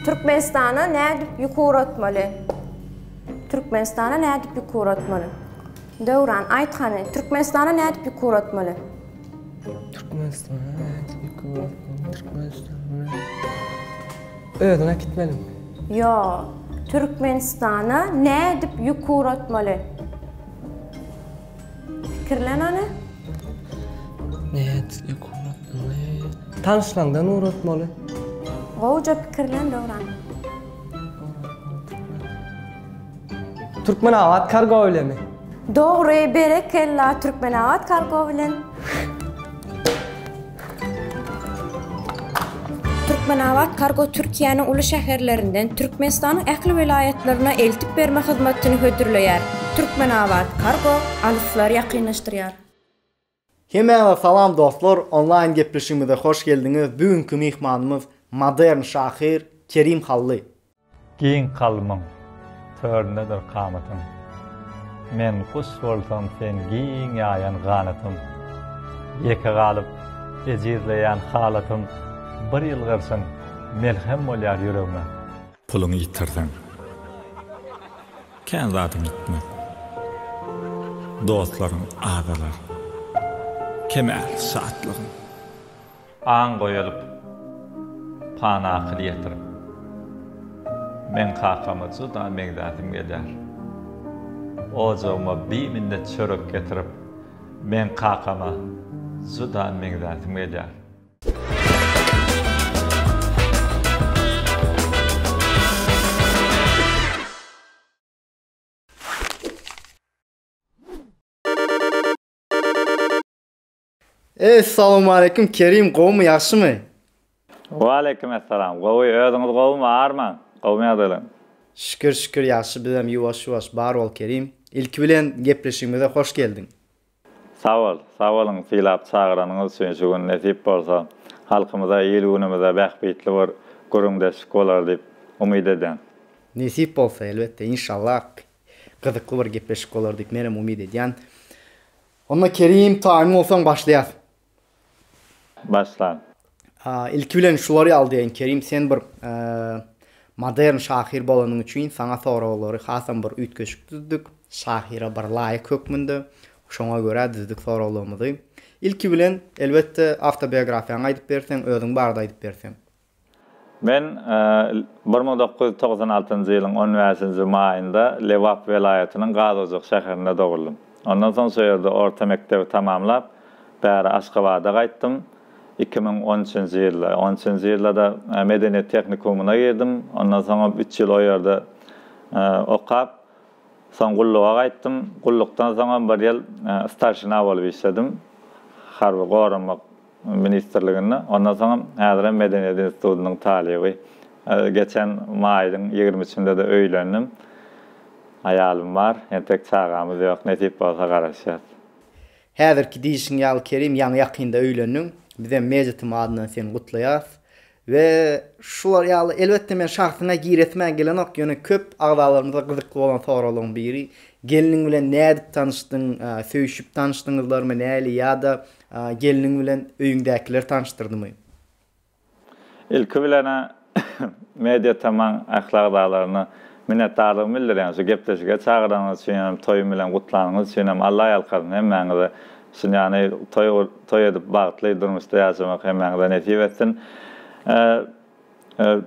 Türkmenistana nädip ýük ugratmaly? Türkmenistana nädip ýük ugratmaly? Döwran, aýt hany, Türkmenistana nädip ýük ugratmaly? Türkmenistana nädip ýük ugratmaly? Türkmenistana Özüň äkitmelimi? Ýok. Türkmenistana nädip ýük ugratmaly? Pikirlen hany. Nädip ýük ugratmaly? Tanyşlaňdan ugratmaly. Gowuja pikirlen Döwran. Türkmenabat kargo bilemi? Dogry, berekella, Türkmenabat kargo bilen. Türkmenabat kargo Türkiýäniň uly şäherlerinden Türkmenistanyň ähli welaýatlaryna eltip berme hyzmatyny hödürleýär. Türkmenabat kargo alyslary ýakynlaşdyrýar. Hemmäňize salam dostlar, onlaýn gepleşigimize hoş geldiňiz. Bu günki myhmanymyz modern şahyr Kerim Hally. Giň kalbyň töründedir kamatyň. Men guş bolsam sen giň ýaýan ganatym. Ýeke galyp ejizleýän halatym bir ýylgyrşyň melhem bolýar ýüregime. Puluňy ýitirseň, kän zadyň ýitmez. Dostlaryň azalar, kemäl şatlygyň. Aň goýalyp, pana akyl ýetirip. Meň kakama juda meňzäsim gelýär. Ojagyma biminnet çörek getirip, meň kakama juda meňzäsim gelýär. Essalawmaleýkim Kerim gowmy ýagşymy? Waleýkim essalam gowy özüňiz gowumy Arman gowumy ýagdaýlaryň. Şükür şükür ýagşy bizem ýuwaş ýuwaş bar bol Kerim. Ilki bilen gepleşigimize hoş geldiň. Sag bol, sag boluň sylap çagyranyňyz üçin şu gün nesip bolsa halkymyza il günümize bähbitli bir gürrüňdeşlik bolar diýip umyt edýän. Nesip bolsa elbetde inşallah gyzykly bir gepleşik bolar diýip menem umyt edýän. Onda Kerim taýyn bolsaň başlaýas. Başla. Ilki bilen şular ýaly diýeýin Kerim sen bir modern şahyr bolanyň üçin saňa soraglary hasam bir üýtgeşik düzdük. Şahyra bir laýyk hökmünde şoňa görä düzdük soraglarymyzy. Ilki bilen elbetde awtobiografiýaňy aýdyp berseň özüň barada aýdyp berseň. Men 1996-njy ýylyň on bäşinji maýynda Lebap welaýatynyň Gazojak şäherinde doguldym. Ondan soň şo ýerde orta mekdebi tamamlap, bäri Aşgabada gaýtdym. 2013-nji ýylda, on üçünji ýylda-da medeniýet tehnikumyna girdim. Ondan soňam üç ýyl o ýerde okap, soň gulluga gaýtdym. Gullukdan soňam bir ýyl starşina bolup işledim. Harby goranmak ministrliginde, ondan soňam häzirem Medeniýet institutynyň talyby. Geçen maýyň ýigrimi üçünde-de öýlendim. Aýalym bar, entek çagamyz ýok, nesip bolsa garaşýas. Häzirki diýşiň ýaly Kerim ýaňy ýakynda öýlendiň. Bizem Media-Tm adyndan seni gutlaýas. We şular ýaly elbetde men şahsyňa giresimä gelenok ýöne köp agzalarymyza gyzykly bolan soraglaryň biri gelniň bilen nädip tanyşdyň söýüşip tanyşdyňyzlarmy näli ýa-da gelniň bilen öýüňdäkiler tanyşdyrdymy? Ilki bilenä Media Tamaň ähli agzalaryna minnetdarlygymy bildirýän şu gepleşige çagyranyňyz üçin hem toýum bilen gutlanyňyz üçin hem Alla ýalkasyn hemmäňize şun ýany toý toý edip bagtly durmuşda ýaşamak hemmäňize nesip etsin.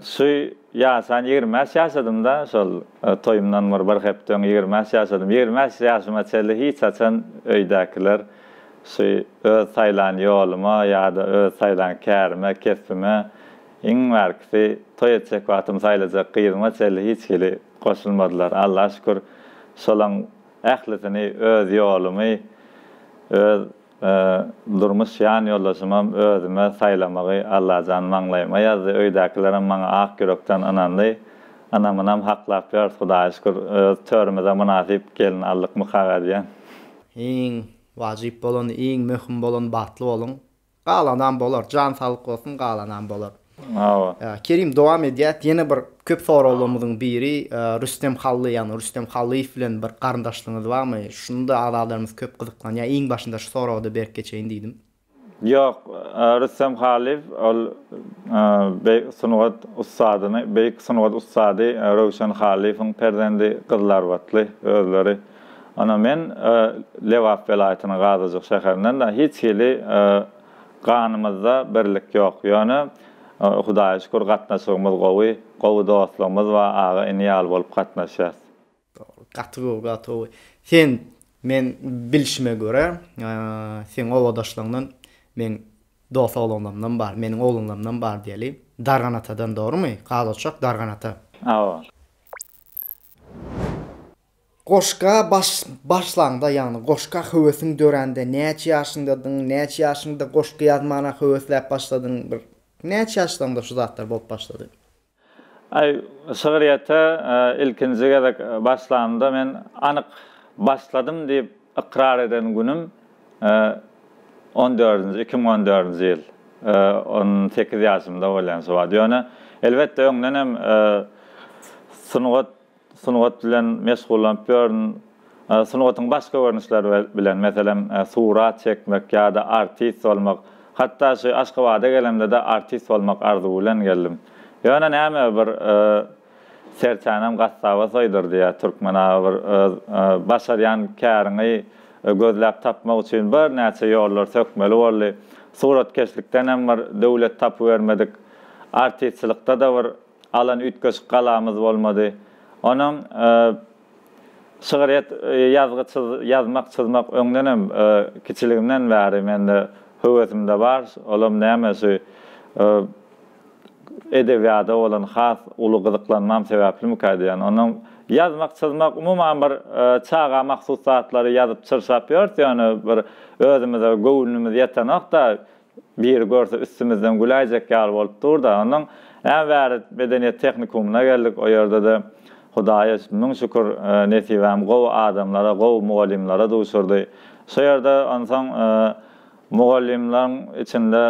Şu ýaşan 25 ýaşadymda şol toýumdan bir bir hepde öň 25 ýaşadym. 25 ýaşyma çenli hiç haçan öýdäkiler şu öz saýlan ýoluma ýa-da öz saýlan kärime, kesbime iň bärkisi toý etjek wagtym saýlajak gyzyma çenli hiç hili goşulmadylar. Allaha şükür şolaň Ählisini öz ýolumy, öz durmuş ýan ýoldaşymam özüme saýlamagy Allajan maňlaýyma ýazdy. Öýdäkilerem maňa ak ýürekden ynandy. Ynamynam haklap ýörüs, Hudaýa şükür, öz törümize mynasyp gelin aldyk mykaga diýen. Iň wajyp bolany, iň möhüm bolany bagtly boluň. Galanam bolar jan saglyk bolsun galanam bolar. Hawa. Kerim dowam edýäs ýene bir köp soraglarymyzyň biri Rüstem Hally ýagny Rüstem Hallyýew bilen bir garyndaşlygyňyz barmy şunda agzalarymyz köp gyzyklanýar iň başynda şu soragyda berip geçeýin diýdim. Ýok Rüstem Hallyýew ol. Beýik sungat ussadyny, beýik sungat ussady Röwşen Hallyýewiň perzendi gyzylarbatly özleri. Ana men Lebap welaýatynyň Gazojak şäherinden-de hiç hili ganymyzda birlik ýok. Ýöne Hudaýa şükür gatnaşygymyz gowy, gowy dostlugymyz bar, aga-ini ýaly bolup gatnaşýas. Dogry, gaty gowy, gaty gowy. Sen men bilşime görä, seň obadaşlaňdan meň dos oglanlarymdan bar, meniň oglanlarymdan bar diýeli. Darganatadan dogrymy? Gazoçak Darganata. Hawa. Goşga baş başlaňda, ýagny goşga höwesiň dörände näçe ýaşyňdadyň, näçe ýaşyňda goşgy ýazmana höwesläp başladyň, bir näçe ýaşlaňda şu zatlar bolup başlady? Aý, şygryýete ilkinji gezek başlanymda men anyk başladym diýip ykrar eden günüm on dördünji, 2014-nji ýyl. 18 ýaşymda bolýan şo wagt. Ýöne, elbetde, öňden hem sungat Sungat bilen meşgullanyp ýörün. Sungatyň başga görnüşleri bilen, meselem, surat çekmek ýa-da artist bolmak. Hatda şu Aşgabada gelemde-de artist bolmak arzuwy bilen geldim. Ýöne näme bir serçänem gassaba soýdur diýýär türkmen aga bir öz başarýan käriňi gözläp tapmak üçin birnäçe ýollar sökmeli boldy. Suratkeşlikden hem bir döwlet tapybermedik. Artistçilikde-de bir Alan üýtgeşik galamyz bolmady. Onuň şygryýet ýazgy ýazmak çyzmak öňdenem kiçiligimden bäri mende höwesimde bar. Olam näme şu edebiýada bolan has uly gyzyklanmam sebäplimikä diýýän. Onuň ýazmak çyzmak umuman bir çaga mahsus zatlary ýazyp çyrşap ýörüs ýöne bir özümize göwnümiz ýetenok-da. Biri görse üstümizden güläýjek ýaly bolup dur-da. Onnoň näme bäri medeniýet tehnikumyna geldik. O ýerde-de Hudaýa müň şükür nesibäm gowy adamlara, gowy mugallymlara duşurdy. Şo ýerde onsoň mugallymlaryň içinde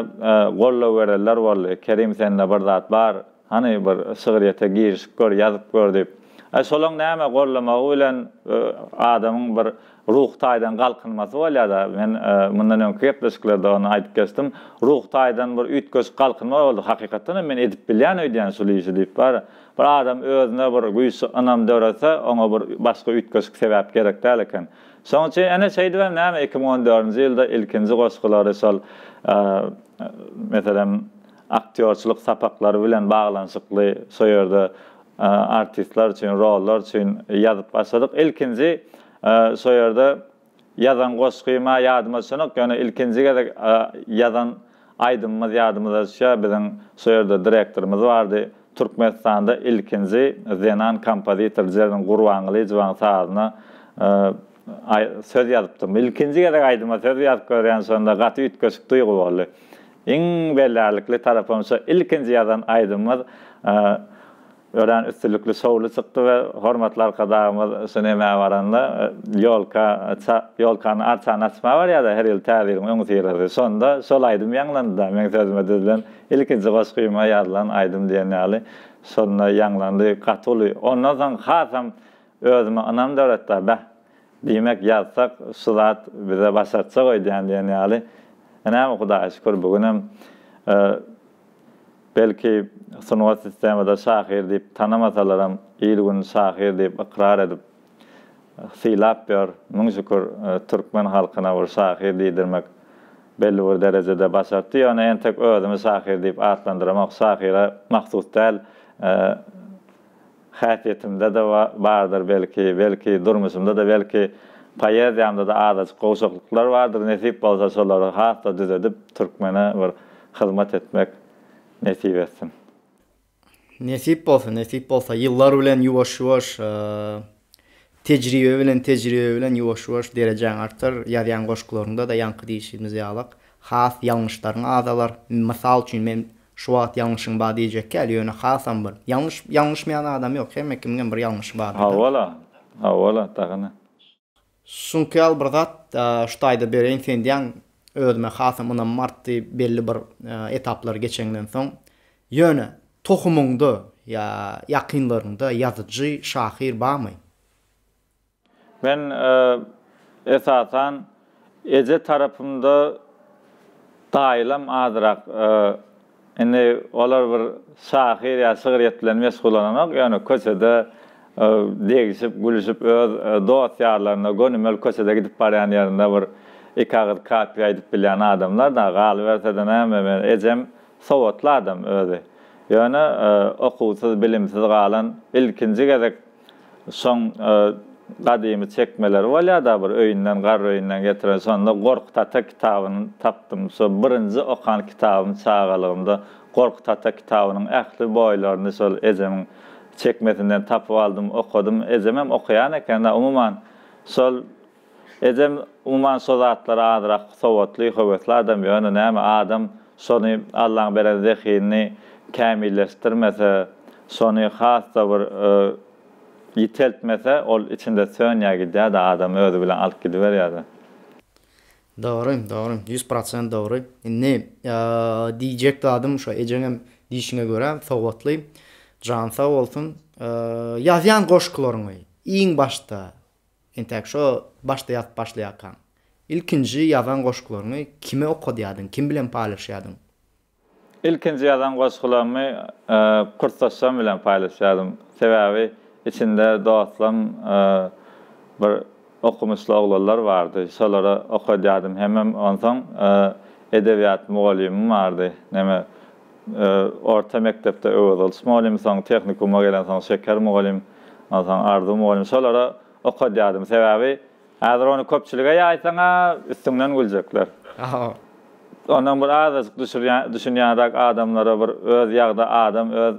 goldaw berenler boldy. Kerim sende bir zat bar. Hany bir şygryýete girişip gör, ýazyp gör diýip. Aý şolaň näme gollamagy bilen adamyň bir ruhy taýdan galkynmasy bolýada. Men mundan öňki gepleşiklerde ony aýdyp geçdim. Ruhy taýdan bir üýtgeşik galkynma boldy. Hakykatdan hem men edip bilýän öýdýän şul işi diýip bar. Bir adam özüne bir güýçli ynam döretse, oňa bir başga üýtgeşik sebäp gerek däl eken. Şonuň üçin ene şeýdibem näme 2014-nji ýylda ilkinji goşgulary şol meselem Aktýorçylyk sapaklary bilen baglanyşykly şo ýerde artistler üçin, rollar üçin ýazyp başladyk. Ilkinji şo ýerde ýazan goşgym-a ýadyma düşenok, ýöne ilkinji gezek ýazan aýdymymyz ýadymyza düşýär. Biziň şo ýerde direktorymyz bardy. Türkmenistanda ilkinji zenan kompozitor Jerin Gurbangylyjowaň sazyna söz ýazypdym. Ilkinji gezek aýdyma söz ýazyp görýän şonda gaty üýtgeşik duýgy boldy. Iň bellärlikli tarapam şo ilkinji ýazan aýdymymyz örän üstünlikli şowly çykdy we hormatly Arkadagymyz şu nämä baranda ýolka ýolkany arçany açmaga barýarda her ýyl täze ýylyň öňüsyrasy şonda şol aýdym ýaňlandy-da meň sözüme düzülen ilkinji goşgyma ýazylan aýdym diýen ýaly şonda ýaňlandy gaty uly ondan soň hasam özüme ynam döretdi beh Diýmek ýazsak şu zat bize başartjak öýdýän diýen ýaly. Näme Hudaýa şükür bu günem belki sungat sistemada şahyr diýip tanamasalaram il-gün şahyr diýip ykrar edip sylap ýör. Müň şükür türkmen halkyna bir şahyr diýdirmek belli bir derejede başartdy. Ýöne entek özümi şahyr diýip atlandyramok. Şahyra mahsus däl Häsiýetimde-de bardyr belki, belki durmuşymda-da, belki poeziýamda-da azajyk gowşaklyklar bardyr, nesip bolsa şolary has-da düzedip türkmene bir hyzmat etmek nesip etsin. Nesip bolsa, nesip bolsa ýyllar bilen ýuwaş-ýuwaş tejribe bilen tejribe bilen ýuwaş-ýuwaş derejäň artar, ýazýan goşgularyňda-da ýaňky diýşimiz ýalak has ýalňyşlaryň azalar, mysal üçin men Şu wagt ýalňyşyň bar diýjek däl, ýöne hasam bir, ýalňyş, ýalňyşmaýan adam ýok, hemme kimiňem bir ýalňyşy bardyr-da. Hawa-la, hawa-la, dagyny. Şuňky ýaly bir zat, şu taýda bereýin, sen diýýäň, özüme hasam ynamym artdy belli bir etaplary geçeňden soň. Ýöne, tohumyňda ýa ýakynlaryňda ýazyjy, şahyr barmy? Men esasan eje tarapymda daýylam azrak. Indi olar bir şahyr ýa şygryýet bilen meşgullananok, ýöne köçede degişip, gülüşip öz dost-ýarlaryna gönümel köçede gidip barýan ýerinde bir iki agyz kapiýa aýdyp bilýän adamlar-da, galyberse-de näme, men ejem sowatly adam özi. Ýöne okuwsyz, bilimsiz galan ilkinji gezek Şoň gadymy çekmeleri bolýar-da bir öýünden, garry öýünden getiren. Şonda Gorkut ata kitabyny tapdym. Şo birinji okan kitabym çagalygymda Gorkut ata kitabynyň ähli boýlaryny şol ejemiň çekmesinden tapyp aldym, okadym. Ejemem okaýan eken-de, umuman, şol Ejem umuman şo zatlara azrak sowatly, höwesli adam, ýöne näme adam şony Allaň beren zehinini kämilleşdirmese, şony has-da bir ýiteltmese, ol içinde sönýär gidýär-de, adamy özi bilen alyp gidiberýär-de. Dogry, dogry, 100% dogry. Indi diýjek zadym şo ejeňem diýşiňe görä sowatly, jany sag bolsun. Ýazýan goşgularyňy iň başda Entäk şo başda ýazyp başlaýarkaň, ilkinji ýazan goşgularyňy kime okadýardyň, kim bilen paýlaşýardyň? Ilkinji ýazan goşgularymy kursdaşlarym bilen paýlaşýardym. Sebäbi içinde dostlam bir okumyşly oglanlar bardy. Şolara okadýardym hemem onsoň edebiýat mugallymym bardy. Neme orta mekdepde Öwezgylyç mugallym, soň tehnikuma gelensoň Şeker mugallym, onsoň Arzuw mugallym şolara okadýardym. Sebäbi häzir ony köpçülige ýaýsaň-a üstüňden güljekler. Ondan bir azajyk düşürýän, düşünýänräk adamlara bir öz ýagda adam öz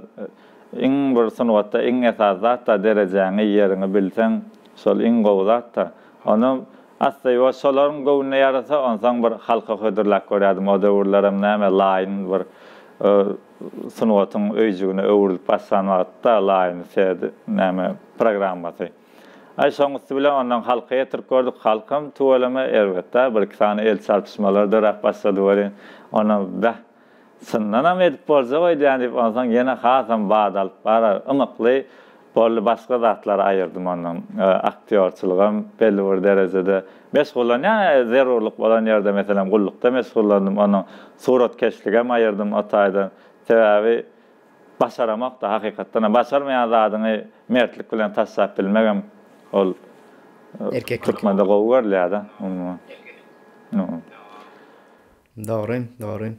iň bir sungatda iň esasy zat-da derejäňi, ýeriňi bilseň şol iň gowy zat-da. Ondan Assa-ýuwaş şolaryň göwnüne ýarasa, onsoň bir halka hödürläp görýärdim. O döwürlerem näme, laýyn bir sungatyň öýjügine öwrülip başlan wagtda laýyn sed näme programmasy. Aý, şoň üsti bilen ondan halka ýetirip gördük. Halkam tüweleme erbet-dä, bir-iki sany el çarpyşmalar döräp başlady welin, ondan beh, Çyndanam edip boljak öýdýän diýip onsoň ýene hasam bat alyp bara ymykly boldy başga zatlary aýyrdym ondan aktýorçylygam belli bir derejede meşgullanýan zerurlyk bolan ýerde meselem gullukda meşgullandym ondan suratkeşligem aýyrdym o taýdan sebäbi başaramokda hakykatdanam başarmaýan zadyňy mertlik bilen taşlap bilmegem ol Erkeklik. Türkmende gowy görülýärde umuman. Dogry, dogry.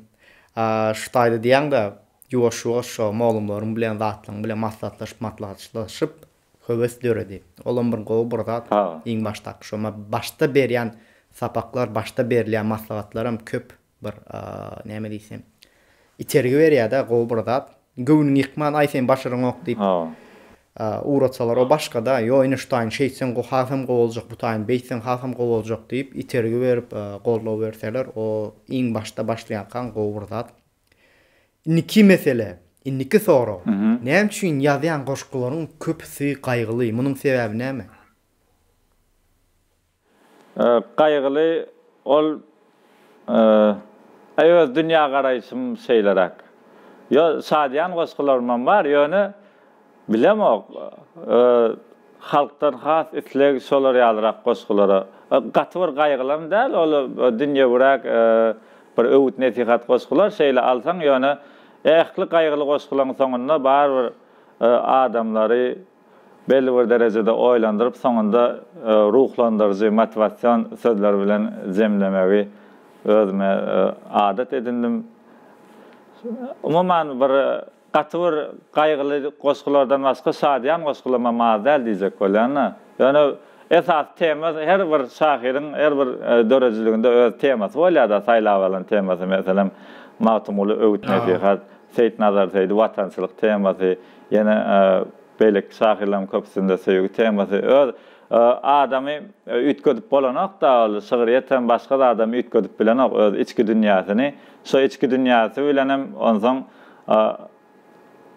A şu taýda diýýäň-de, ýuwaş-ýuwaş şo moglumlaryň bilen zatlaryň bilen maslahatlaşyp maslahatlaşyp höwes döredi. Olam bir gowy bir zat. Iň başdaky şo başda berýän sapaklar, başda berilýän maslahatlaram köp bir näme diýsem itergi berýär-de, gowy bir zat. Göwnüňi ýykman, aý sen başaraňok diýip ugratsalar o başgada, ýo ine şu taýyny şeýtseň hasam gowy boljak, bu taýyny beýtseň hasam gowy boljak diýip itergi berip goldaw berseler o iň başda başlaýarkaň gowy bir zat. Indiki mesele, indiki sorag. Näme üçin ýazýan goşgularyň köpüsi gaýgyly, munuň sebäbi näme? Gaýgyly ol Aý öz dünýä garaýşym şeýleräk. Ýo şadyýan goşgularymam bar ýöne bilemok halkdan has isleg şolar ýalyrak goşgulara. Gaty bir gaýgylam däl ol dünýewiräk bir öwüt nesihat goşgular şeýle alsaň ýöne ähli gaýgyly goşgulaň soňunda barybir adamlary belli bir derejede oýlandyryp, soňunda ruhlandyryjy, motiwasion sözler bilen jemlemegi özüme adat edindim. Umuman, bir gaty bir gaýgyly goşgulardan başga şadyýan goşgulamam az däl diýjek bolýan-da. Ýöne esasy tema her bir şahyryň her bir döredijiliginde öz temasy bolýar-da, saýlap alan temasy. Meselem, Magtymguly öwüt-nesihat, Seýitnazar Seýdi watançylyk temasy, Ýene beýleki şahyrlaryň köpüsinde söýgi temasy. Öz adamy üýtgedip bolanok-da ol şygryýetem başga zadam üýtgedip bilenok öz içki dünýäsini. Şo içki dünýäsi bilenem onsoň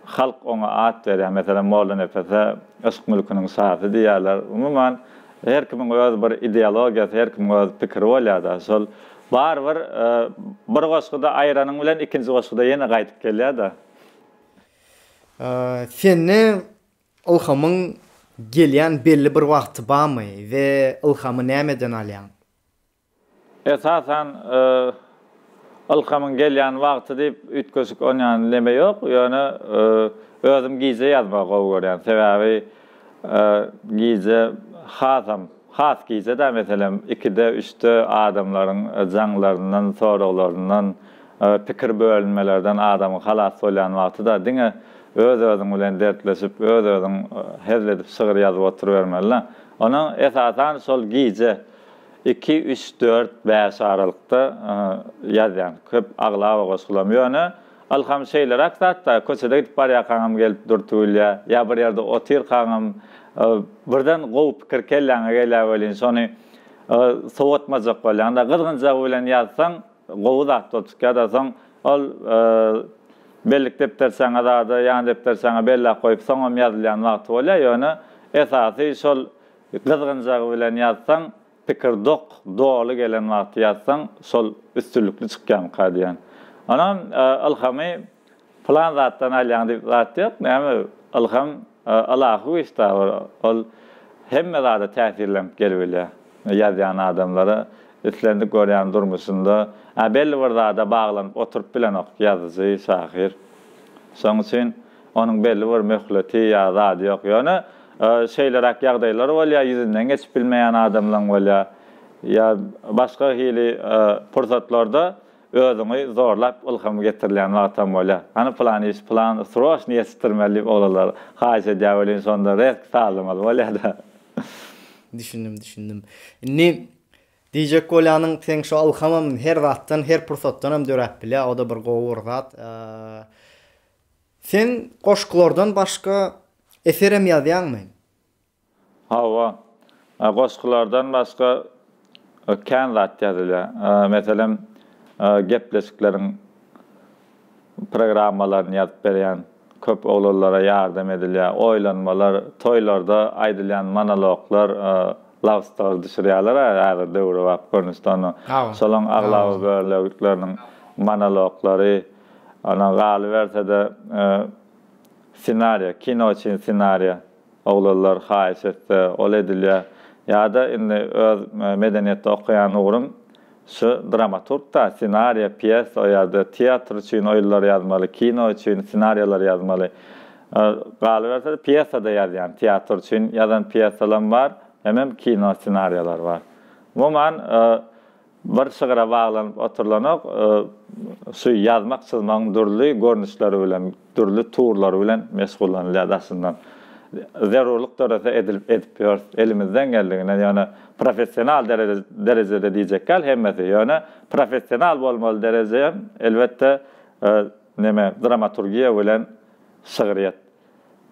halk oňa at berýär. Meselem Mollanepese yşk mülküniň şasy diýýärler. Umuman her kimiň öz bir ideologiýasy, her kimiň öz pikiri bolýar-da. Şol barybir bir goşguda aýranyň bilen ikinji goşguda ýene gaýdyp gelýär-de. Sende ylhamyň gelýän belli bir wagty barmy we ylhamy nämeden alýaň? Esasan, Ylhamyň gelýän wagty diýip üýtgeşik onýan neme ýok, ýöne özüm gije ýazmagy gowy görýän. Sebäbi gije hasam, has gije-dä meselem ikide, üçde adamlaryň jaňlaryndan, soraglaryndan, pikir bölünmelerden adamyň halas bolýan wagty-da diňe öz-özüň bilen dertleşip, öz-özüň hezil edip şygyr ýazyp oturybermeli-dä. Onuň esasan şol gije Iki, üç, dört, bäş aralykda ýazýan. Köp aglaba goşgularym. Ýöne ylham şeýleräk zat-da, köçede gidip barýarkaňam gelip dürtübilýär, ýa bir ýerde otyrkaňam birden gowy pikir kelläňe gelýär welin, şony sowatmajak bolýaň-da. Gyzgynjagy bilen ýazsaň, gowy zat bolup çykýar-da. Soň ol bellik depderçäňe zada, ýan depderçäňe belläp goýup, soňam ýazylýan wagty bolýar. Ýöne esasy şol Gyzgynjagy bilen ýazsaň, pikir dok, doly gelen wagty ýazsaň, şol üstünlikli çykýamyka diýýän. Onam ylhamy pylan zatdan alýaň diýip zat ýok. Näme, ylham ylahy güýç-dä bir. Ol hemme zada täsirlenip gelibilýär. Ýazýan adamlara islendik görýän durmuşynda, ä belli bir zada baglanyp oturyp bilenok ýazyjy, şahyr. Şoň üçin Onuň belli bir möhleti ýa zady ýok. Ýöne şeýleräk ýagdaýlar bolýar, ýüzünden geçip bilmeýän adamlaň bolýar. Ýa başga hili pursatlarda özüňi zorlap ylham getirilýän wagtam bolýar. Hany pylan iş, pylan sroçny ýetişdirmeli diýip oglanlar haýyş edýär welin şonda resk sazlamaly bolýar-da. Düşündim, düşündim. Indi diýjek bolýanyň seň şo ylhamam her zatdan, her pursatdanam döräp bilýär, o-da bir gowy bir zat. Sen goşgulardan başga eserem ýazýaňmy? Hawa. Goşgulardan başga kän zat ýazylýar. Meselem, gepleşikleriň programmalaryny ýazyp berýän. Köp oglanlara ýardam edilýär. Oýlanmalar, toýlarda aýdylýan monologlar, love story düşürýärler-ä häzir döwrebap görnüşde ony. Şolaň aglaba bölekleriniň monologlary Ondan galyberse-de, ssenariýa, kino üçin ssenariýa, oglanlar haýyş etse, ol edilýär. Ýa-da indi öz medeniýetde okaýan ugrum şu dramaturg-da, ssenariýa, pýesa, o ýa-da teatr üçin oýunlar ýazmaly, kino üçin ssenariýalar ýazmaly. Galyberse-de, pýesa-da ýazýan, teatr üçin ýazan pýesalam bar, hemem kino ssenariýalar bar. Umuman, Bir şygra baglanyp oturylanok, şu ýazmak-çyzmagyň dürli görnüşleri bilen, dürli turlary bilen meşgullanylýar daşyndan. Zerurlyk dörese edilip edip ýörüs, elimizden geldiginden, ýöne professional derejede diýjek däl hemmesi, ýöne professional bolmaly dereje elbetde neme dramaturgiýa bilen şygryýet.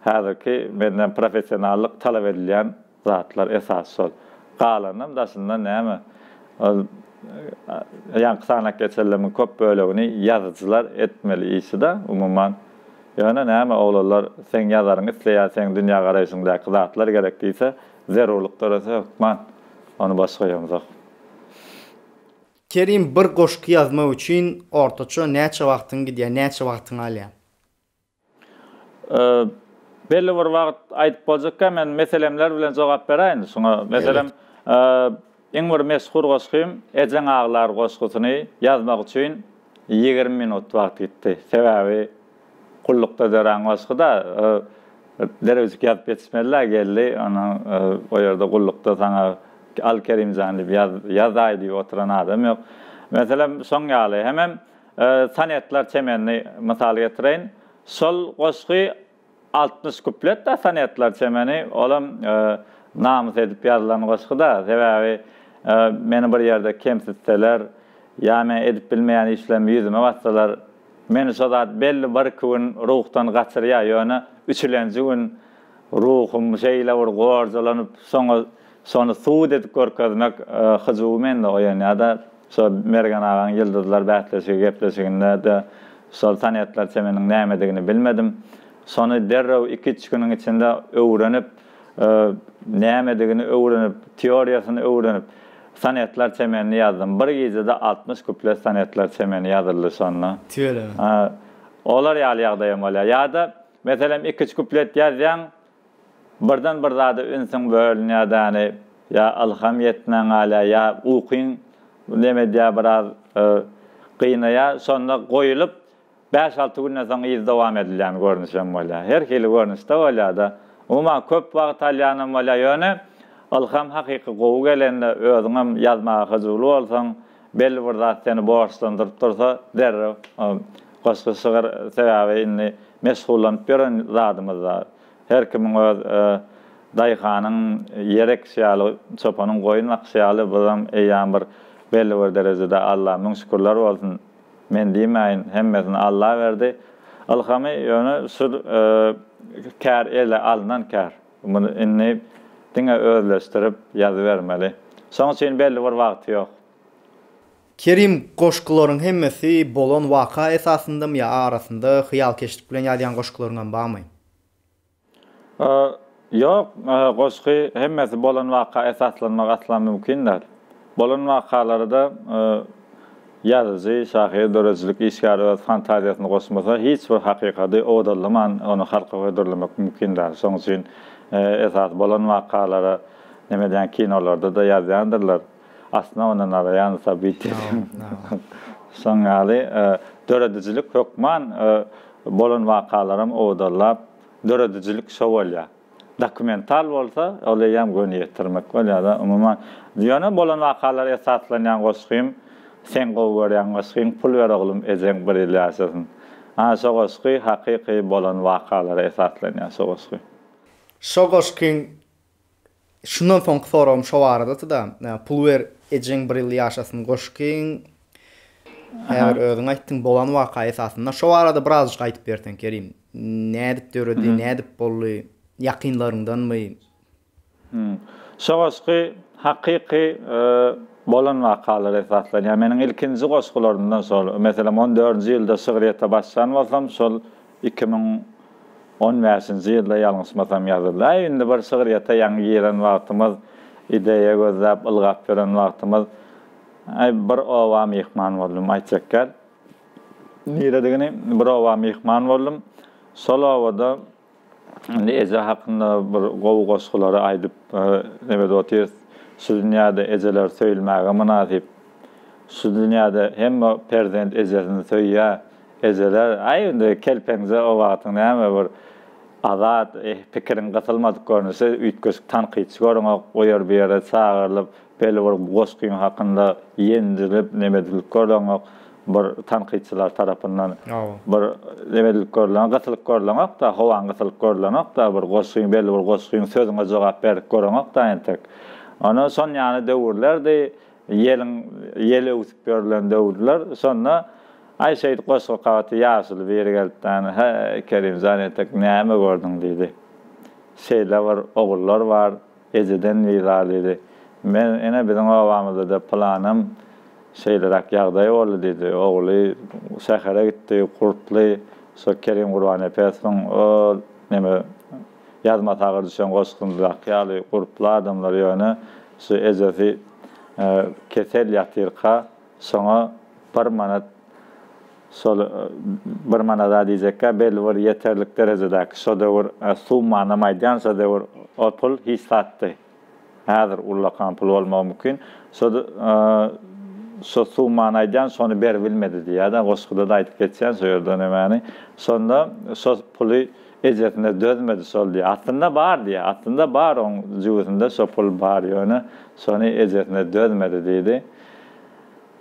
Häzirki menden professionallyk talap edilýän zatlar esasy şol. Galanynam daşyndan näme ol ýaňky sanap geçenlerimin köp bölegini ýazyjylar etmeli işi-de umuman. Ýöne näme oglanlar seň ýazaryňy isleýär seň dünýägaraýşyňdaky zatlar gerek diýse zerurlyk dörese hökman ony boş goýamzok. Kerim bir goşgy ýazmak üçin ortaça näçe wagtyň gidýär näçe wagtyňy alýar? Belli bir wagt aýdyp boljakka men meselemler bilen jogap beräýin şuňa. Meselem, iň bir meşhur goşgym Ejeň aglar goşgusyny ýazmak üçin 20 minut wagt gitdi. Sebäbi gullukda dörän goşgy-da, derewjik ýazyp ýetişmeli-dä geldi. Ondan o ýerde gullukda saňa al Kerimjan diýip ýaz, ýazaý diýip oturan adam ýok. Meselem, şoň ýaly. Hemem Sonetler çemenini mysal getireýin. Şol goşgy 60 kuplet-dä Sonetler çemeni, olam namys edip ýazylan goşgy-da. Sebäbi meni bir ýerde kemsitseler, ýa men edip bilmeýän işlerimi ýüzüme bassalar, meni şo zat belli birki gün ruhdan gaçyrýar, ýöne üçülenji gün ruhum şeýle bir gorjalanyp, şoňa şony subut edip görkezmek hyjuwy mende oýanýar-da. Şo Mergen agaň Ýyldyzlar bäsleşigi gepleşiginde-de şol sonetler çemeniň nämedigini bilmedim. Şony derrew iki-üç günüň içinde öwrenip, nämedigini öwrenip, teoriýasyny öwrenip, sonetler çemenini ýazdym. Bir gijede 60 kuplet sonetler çemeni ýazyldy şonda. Tüweleme. Olar ýaly ýagdaýam bolýar. Ýa-da, meselem, iki-üç kuplet ýazýaň, Birden bir zada ünsüň bölünýär däni, ýa ylham ýetmän galýar, ýa ukyň neme edýär biraz. Gynaýar. Şonda goýulyp, bäş-alty günden soň yzy dowam edilýän görnüşem bolýar. Her hili görnüşde bolýar-da. Umuman, köp wagt alýanam bolýar. Ýöne ylham hakyky gowy gelende, özüňem ýazmaga hyjuwly bolsaň, belli bir zat seni borçlandyryp dursa, derrew goşgy, şygyr, sebäbi indi meşgullanyp ýören zadymyz-da. Her kimiň öz daýhanyň ýer ekişi ýaly, çopanyň goýun bakyşy ýaly, bizem eýýäm bir belli bir derejede Alla müň şükürler bolsun, men diýmäýin, hemmesini Alla berdi. Ylhamy ýöne şu kär ele alnan kär. Muny indi diňe özleşdirip ýazybermeli. Şoň üçin belli bir wagty ýok. Kerim goşgularyň hemmesi bolan waka esasyndamy ýa arasynda hyýalkeşlik bilen ýazýan goşgularyňam barmy? Ýok, goşgy hemmesi bolan waka esaslanmak asla mümkin däl. Bolan wakalary-da ýazyjy, şahyr, döredijilik işgäri öz fantaziýasyny goşmasa, hiç bir hakykady owadanlaman ony halka hödürlemek mümkin däl. Şonuň üçin esasy bolan wakalara neme edýän kinolarda-da ýazýandyrlar. Aslynda naraýan sobitiýa. Şoň ýaly döredijilik hökman bolan wakalaram owadanlap döredijilik şo bolýar. Dokumental bolsa ol eýýäm göni ýetirmek bolýar-da umuman. Ýöne bolan wakalara esaslanýan goşgym seň gowy görýän goşgyň pul ber oglum ejeň bir ýyl ýaşasyn. Ana şo goşgy hakyky bolan wakalara esaslanýar şo goşgy. Şo goşgyň Şundan soňky soragym şo baradaty-da, pul ber ejeň bir ýyl ýaşasyn goşgyň häzir özüň aýtdyň bolan waka esasynda şo barada birazjyk aýdyp berseň Kerim. Nädip döredi, nädip boldy, ýakynlaryňdanmy? Şo goşgy hakyky bolan wakalara esaslanýar. Meniň ilkinji goşgularymdan şol. Meselem on dördünji ýylda şygryýete başlan bolsam şol 2015-nji ýylda ýalňyşmasam ýazyldy. Äý, indi bir şygryýete ýaňy giren wagtymyz, ideýa gözläp, ylgap ýören wagtymyz, äý, bir oba myhman boldum, aýtjak gel, niredigini, bir oba myhman boldum. Şol obada indi eje hakynda bir gowy goşgulary aýdyp, neme edip otyrys. Şu dünýäde ejeler söýülmäge mynasyp. Şu dünýäde hemme perzent ejesini söýýär. Ejeler, aý indi kelpeňje o wagtyň näme bir azat pikiriň gysylmadyk görnüşi, üýtgeşik tankytçy görüňok, o ýer bu ýere çagyrylyp, belli bir goşgyň hakynda ýenjilip neme edilip görleňok, bir tankytçylar tarapyndan bir neme edilip görleňok, gysylyp görleňok-da, howaň gysylyp görleňok-da, bir goşgyň belli bir goşgyň sözüňe jogap berip göreňok-da entek. Ondan şon ýaly döwürlerdi, ýeliň ýel öwsüp ýörlen döwürler, şonda Aý şeýdip goşgy gaty ýaşuly biri gelipdäni, Häý, Kerimjan entek näme gördüň diýdi. Şeýle bir ogullar bar, ejeden bizar diýdi. Men, ene biziň obamyzda-da pylanam şeýleräk ýagdaý boldy diýdi. Ogly şähere gitdi, gurply, şo Kerim Gurbannepesowyň o neme ýazmasy agyr düşen goşgusyndaky ýaly gurply adamlar ýöne şu ejesi kesel ýatyrka Şoňa bir manat şol bir manada diýjekkä belli bir ýeterlik derejedäki şo döwür summanam aýdýan şo döwür o pul hiç zatdy. Häzir ullakan pul bolmagy mümkin. Şo şo summany aýdýan şony beribilmedi diýýär-de goşguda-da aýdyp geçýän şo ýerde nemäni. Şonda şo puly ejesine dözmedi şol diýýär. Aslynda bar diýýär. Aslynda bar oň jübüsinde şo pul bar ýöne şony ejesine dözmedi diýdi.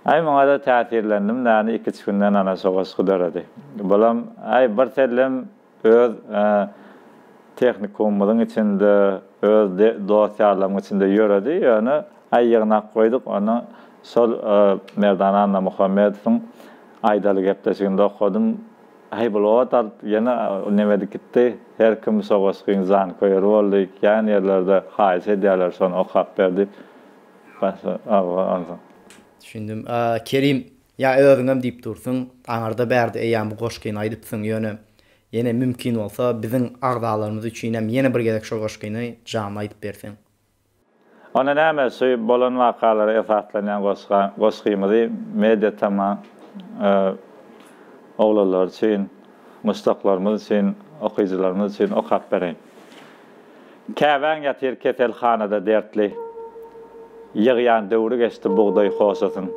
Aý muňada täsirlendim däni iküç günden ana şo goşgy döredi. Bulam aý bir sellem öz tehnikumymyzyň içinde öz dost-ýarlarymyň içinde ýöredi ýöne aý ýygnak goýduk ony şol Merdan Annamuhammedowyň Aýdaly gepleşiginde okadym. Aý bul ot alyp ýene neme edip gitdi. Her kim şo goşgyň janköýeri boldy. Kän ýerlerde haýyş edýärler şony okap ber diýip. Düşündim. Kerim, ýa özüňem diýip dursuň, aňyrda bärde eýýäm bu goşgyny aýdypsyň, ýöne ýene mümkin bolsa biziň agzalarymyz üçinem ýene bir gezek şol goşgyny janly aýdyp berseň. Onda näme, şu bolan wakalara esaslanýan goşga, goşgymyzy Media Tama oglanlary üçin, muşdaklarymyz üçin, okyjylarymyz üçin okap bereýin. Käbäň ýatyr keselhanada dertli. Ýygýan döwri geçdi bugdaý hoşasyn.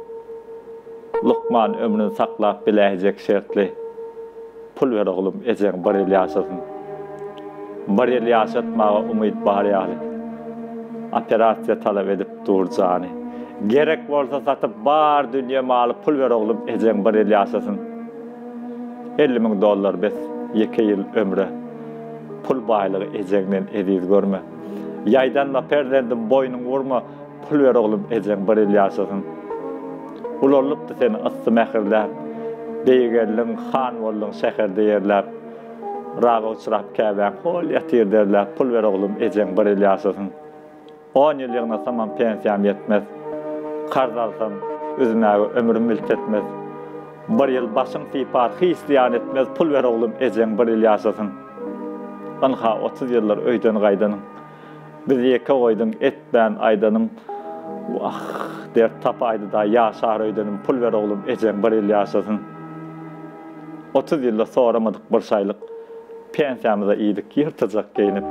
Lukman ömrüni saklap biläýjek şertli. Pul ber oglum ejeň bir ýyl ýaşasyn. Bir ýyl ýaşatmaga umyt bar ýaly. Operasiýa talap edip dur jany. Gerek bolsa satyp bar dünýe maly pul ber oglum ejeň bir ýyl ýaşasyn. 50 müň dollar bes ýeke ýyl ömre. Pul baýlygy ejeňden eziz görme. Ýaýdanma perzendim boýnuňy burma Pul ber oglum ejeň bir ýyl ýaşasyn. Ulaldypdy seni yssy mähirläp, Beýgeldiň, han bolduň şäherde ýerläp. Raga uçrap käbäň hol ýatyr derläp, Pul ber oglum ejeň bir ýyl ýaşasyn. On ýyl ýygnasamam pensiýam ýetmez. Karz alsam, üzmäge ömrüm milt etmez. Bir ýyl başyň sypar, hiç zyýan etmez, Pul ber oglum ejeň bir ýyl ýaşasyn. Ynha 30 ýyldyr öýden gaýdanyň. Bizi ýeke goýduň etmän aýdanym Wah, dert tapaýdy-da ýaşar öýdenim Pul ber oglum ejeň bir ýyl ýaşasyn. 30 ýylda soramadyk bir şaýlyk Pensiýamyza iýdik ýyrtyjak geýnip.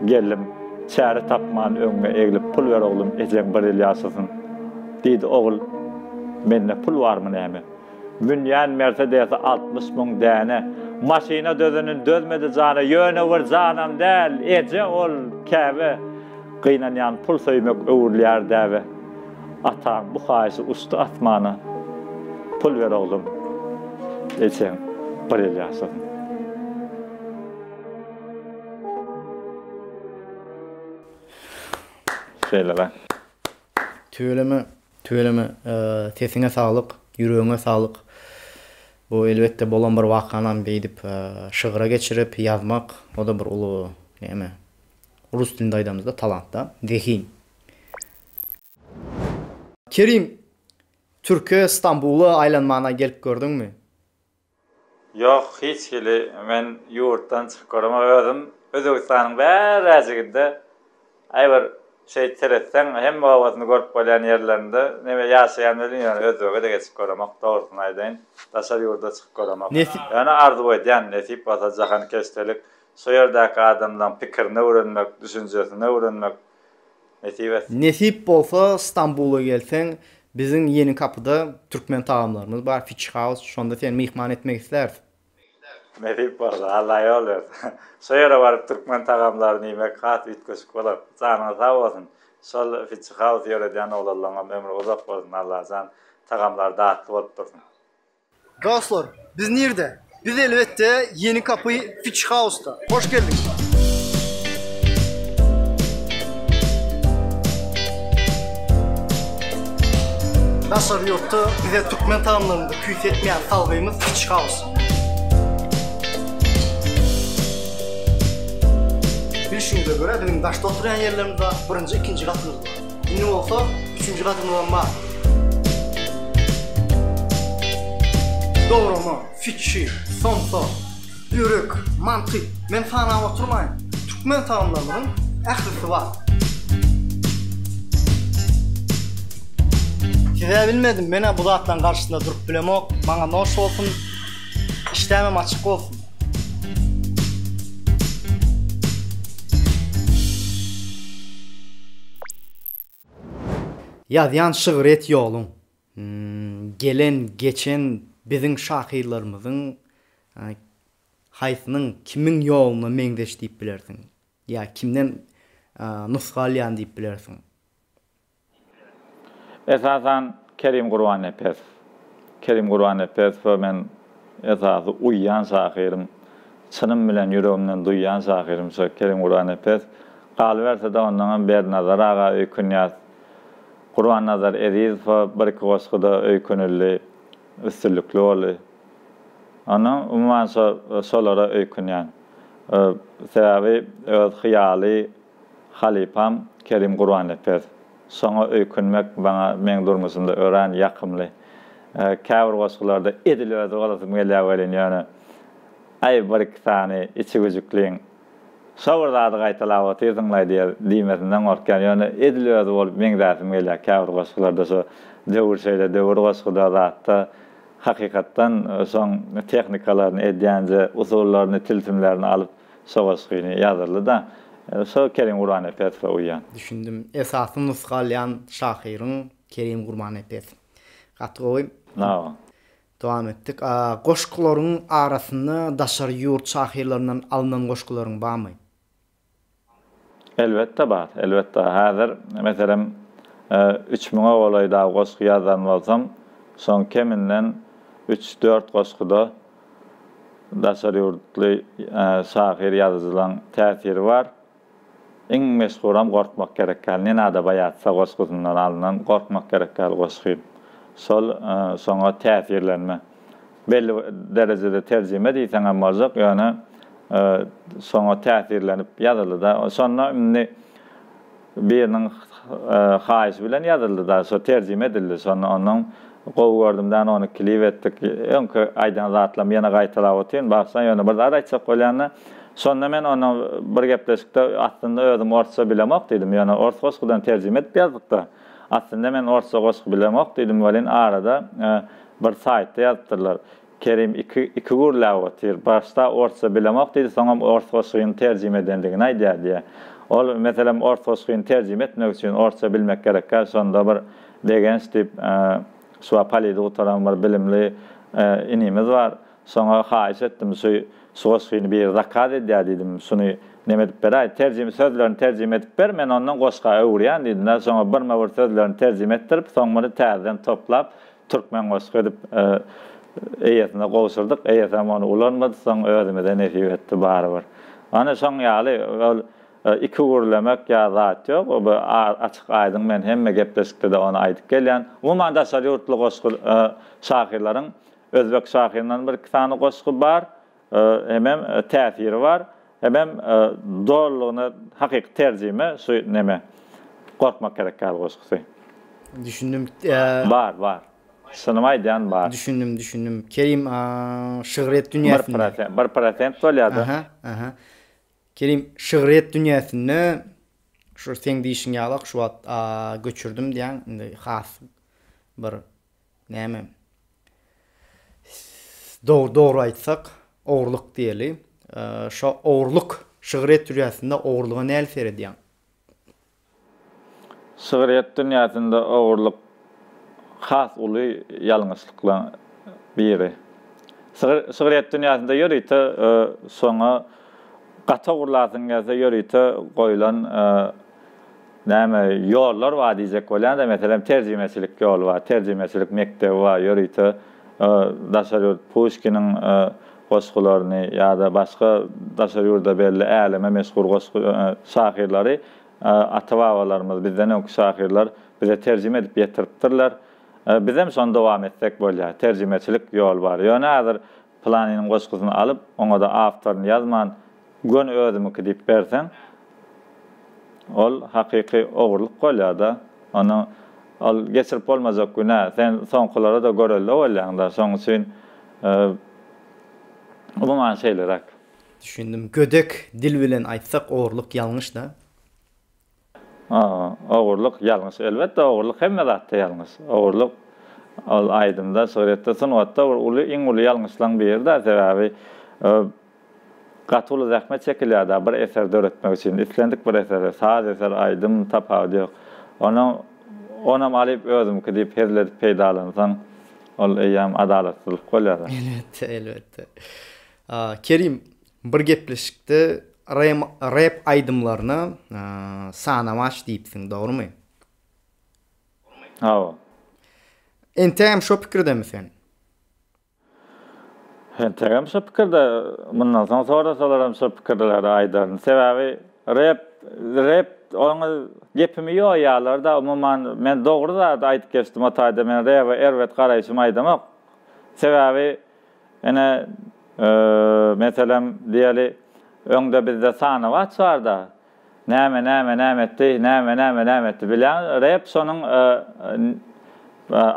Geldim, çäre tapman öňüňe eglip Pul ber oglum ejeň bir ýyl ýaşasyn. Diýdi ogul, Mende pul barmy näme? Münýän Mersedesi 60 müň däne. Maşyna dözenin dözmedi jana, Ýöne bir janam däl, eje ol, käbe. Gynanýan pul söýmek öwrülýär däbe. Ataň bu haýyşy uçdy asmana. Pul ber oglum, ejeň bir ýyl ýaşasyn. Şeýle-le. Tüweleme Tüweleme sesiňe saglyk, ýüregiňe saglyk. Bu elbetde bolan bir wakanam beýdip şygra geçirip ýazmak o-da bir uly neme rus dilinde aýdamyzda talant-da, zehin. Kerim, Türkiýe Stambula aýlanmana gelip gördüňmi? Ýok hiç hili men ýurtdan çykyp göremok özüm Özbegistanyň bäräjiginde aý bir şeýt seretseň hemme obasyny görüp bolýan ýerlerinde neme ýaşaýan welin ýöne özbege-de geçip göremok dogrusyny aýdaýyn daşary ýurda çykyp göremok ýöne arzuw edýän nesip bolsa jahankeşdelik şo ýerdäki adamlaň pikirini öwrenmek düşünjesini öwrenmek Nesip etsin. Nesip bolsa Stambula gelseň biziň Ýeni Kapyda türkmen tagamlarymyz bar Fitch House şonda seni myhman etmek isläris. Nesip bolsa Alla ýol berse. Şo ýere baryp türkmen tagamlaryny iýmek has üýtgeşik bolar. Janyňyz sag bolsun. Şol Fitch House ýöredýän oglanlaňam ömri uzak bolsun Allajan tagamlary datly bolup dursun. Dostlar, biz nirde? Biz elbetde Ýeni Kapy Fitch House-da. Hoş geldiňiz! Daşary ýurtda bize türkmen tagamlarynda küýsetmeýän salgymyz Fitch House. Bilşiňize görä biziň daşda oturýan ýerlerimiz bar, birinji, ikinji gatymyz bar. Indi bolsa üçünji gatymyzam bar. Dograma, fiçi, somsa, börek, manty, men sanap oturmaýyn. Türkmen tagamlarymyzyň ählisi bar. Siz-ä bilmedim, men-ä bu zatlaryň garşysynda durup bilemok. Maňa noş bolsun, işdämem açyk bolsun. Ýazýan şygryýet ýoluň. Gelen, geçen biziň şahyrlarymyzyň haýsynyň kimiň ýoluna meňzeş diýip bilersiň? Ýa kimden nusga alýan diýip bilersiň? Esasan Kerim Gurbannepesow. Kerim Gurbannepesowa men esasy uýýan şahyrym. Çynym bilen ýüregimden duýýan şahyrym şo Kerim Gurbannepesow. Galyberse-de ondaňam Berdinazar aga öýkünýäs. Gurbannazar Ezizowa bir-iki goşguda öýkünildi. Üstünlikli boldy. Ondan umuman şo şolara öýkünýän. Sebäbi öz hyýaly Halypam Kerim Gurbannepes. Şoňa öýkünmek maňa meň durmuşymda örän ýakymly. Käbir goşgularda edil özi bolasym gelýär welin ýöne aý bir-iki sany içi güjükliň şo bir zady gaýtalap otyrsyňlaý diýer diýmesinden gorkýan. Ýöne edil özi bolup meňzäsim gelýär käbir goşgularda şo döwür şeýle döwür goşguda zatda hakykatdan şoň tehnikalaryny edýänje usullaryny tilsimlerini alyp Şo goşgyny ýazyldy-da, şo Kerim Gurbannepesowa uýýan. Düşündim. Esasy nusga alýan şahyryň Kerim Gurbannepesow. Gaty gowy. Hawa. Dowam etdik. Goşgularyň arasynda daşary ýurt şahyrlaryndan alnan goşgularyň barmy? Elbetde bar, elbetde. Häzir, meselem, üç müňe golaý dagy goşgy ýazan bolsam, şoň keminden üç-dört goşguda daşary ýurtly şahyr ýazyjylaň täsiri bar. Iň meşhuram Gorkmak gerek däl, Ne nada boýatsa goşgusyndan alnan Gorkmak gerek däl goşgy. Şol şoňa täsirlenme. Belli bir derejede terjime diýseňem boljak, ýöne şoňa täsirlenip ýazyldy-da. Şonda indi biriniň haýyşy bilen ýazyldy-da, şo terjime edildi. Şonda ondan gowy gördüm däne ony klip etdik. Öňki aýdan zatlarymy ýene gaýtalap otyryn, bagyşlaň, ýöne bir zat aýtjak bolýan-da. Şonda men ondan bir gepleşikde aslynda özüm orsça bilemok diýdim, ýöne ors goşgudan terjime edip ýazdyk-da. Aslynda men orsça goşgy bilemok diýdim welin arada bir saýtda ýazypdyrlar. Kerim iki iki gürläp otyr. Başda orsça bilemok diýdi, soňam ors goşgyny terjime edendigini aýdýar diýýär. Ol meselem ors goşgyny terjime etmek üçin orsça bilmek gerekkä şonda bir Begenç diýip şu wagt polidi gutaran bir bilimli inimiz bar. Şoňa haýyş etdim şu şu goşgyny biri zakaz edýär diýdim şuny neme edip beräý terjime sözlerini terjime edip ber men ondan goşga öwürýän diýdim-de şoňa birme bir sözlerini terjime etdirip soň muny täzeden toplap türkmen goşgy edip eýesine gowşurdyk eýesem ony ulanmady soň özümize nesip etdi barybir. Ana şoň ýaly ol iki gürlemek ýa zat ýok bu açyk aýdyň men hemme gepleşikde-de ony aýdyp gelýän. Umuman daşary ýurtly goşgy şahyrlaryň Özbek şahyryndan bir iki sany goşgy bar, hemem täsiri bar, hemem dolulygyna hakyky terjime şu neme Gorkmak gerek ýaly goşgusy. Düşündim. Bar, bar. Çynymy aýdýan bar. Düşündim, düşündim. Kerim şygryýet dünýäsinde. Bir prosent, bir prosent bolýada. Aha, aha. Kerim şygryýet dünýäsinde şu seň diýşiň ýalak şu wagt göçürdim diýýäň, indi has bir Näme? Dogry dogry aýtsak, ogurlyk diýeli. Şo ogurlyk şygryýet dünýäsinde ogurlyga näli seredýäň? Şygryýet dünýäsinde ogurlyk has uly ýalňyşlyklaň biri. Şygryýet dünýäsinde ýörite şoňa gaty ogurlasyň gelse ýörite goýlan Näme, ýollar bar diýjek bolýan-da, meselem, terjimeçilik ýoly bar, terjimeçilik mekdebi bar, ýörite daşary ýurt Puşkiniň goşgularyny ýa-da başga daşary ýurda belli äleme meşhur goşgy şahyrlary ata-babalarymyz, bizden öňki şahyrlar bize terjime edip ýetiripdirler. Bizem şony dowam etsek bolýar. Terjimeçilik ýoly bar. Ýöne häzir pylanynyň goşgusyny alyp, oňa-da awtoryny ýazman, Göni özümiňki diýip berseň, ol hakyky ogurlyk bolýar-da. Ony ol geçirip bolmajak günä. Sen soňkulara-da görelde bolýaň-da. Şonuň üçin umuman şeýleräk. Düşündim. Gödek dil bilen aýtsak ogurlyk ýalňyş-da. Ogurlyk ýalňyş. Elbetde ogurlyk hemme zatda ýalňyş. Ogurlyk ol aýdymda, şygryýetde, sungatda bir uly, iň uly ýalňyşlaň biri-dä. Sebäbi gaty uly zähmet çekilýär-dä bir eser döretmek üçin. Islendik bir eseri, saz eseri, aýdym, tapawudy ýok. Onuň onam alyp özümki diýip hezil edip peýdalansaň, ol eýýäm adalatsyzlyk bolýar-da. Elbetde, elbetde. Kerim, Bir gepleşikde rep aýdymlaryna sanawaç diýipsiň, dogrumy? Hawa. Entegem şo pikirdemi sen? Entegem şo pikirde, mundan soň sorasalaram şo pikirleri aýdaryn. Sebäbi rep, rep oňa gepimi ýoýýarlar-da, umuman men dogry zady aýdyp geçdim o taýda, men rebe erbet garaýşymy aýdamok. Sebäbi Ine, meselem, diýeli, öňde bizde sanawaç bar-da, näme, näme, näme etdi, näme, näme, näme etdi, bilýäňiz, rep şonuň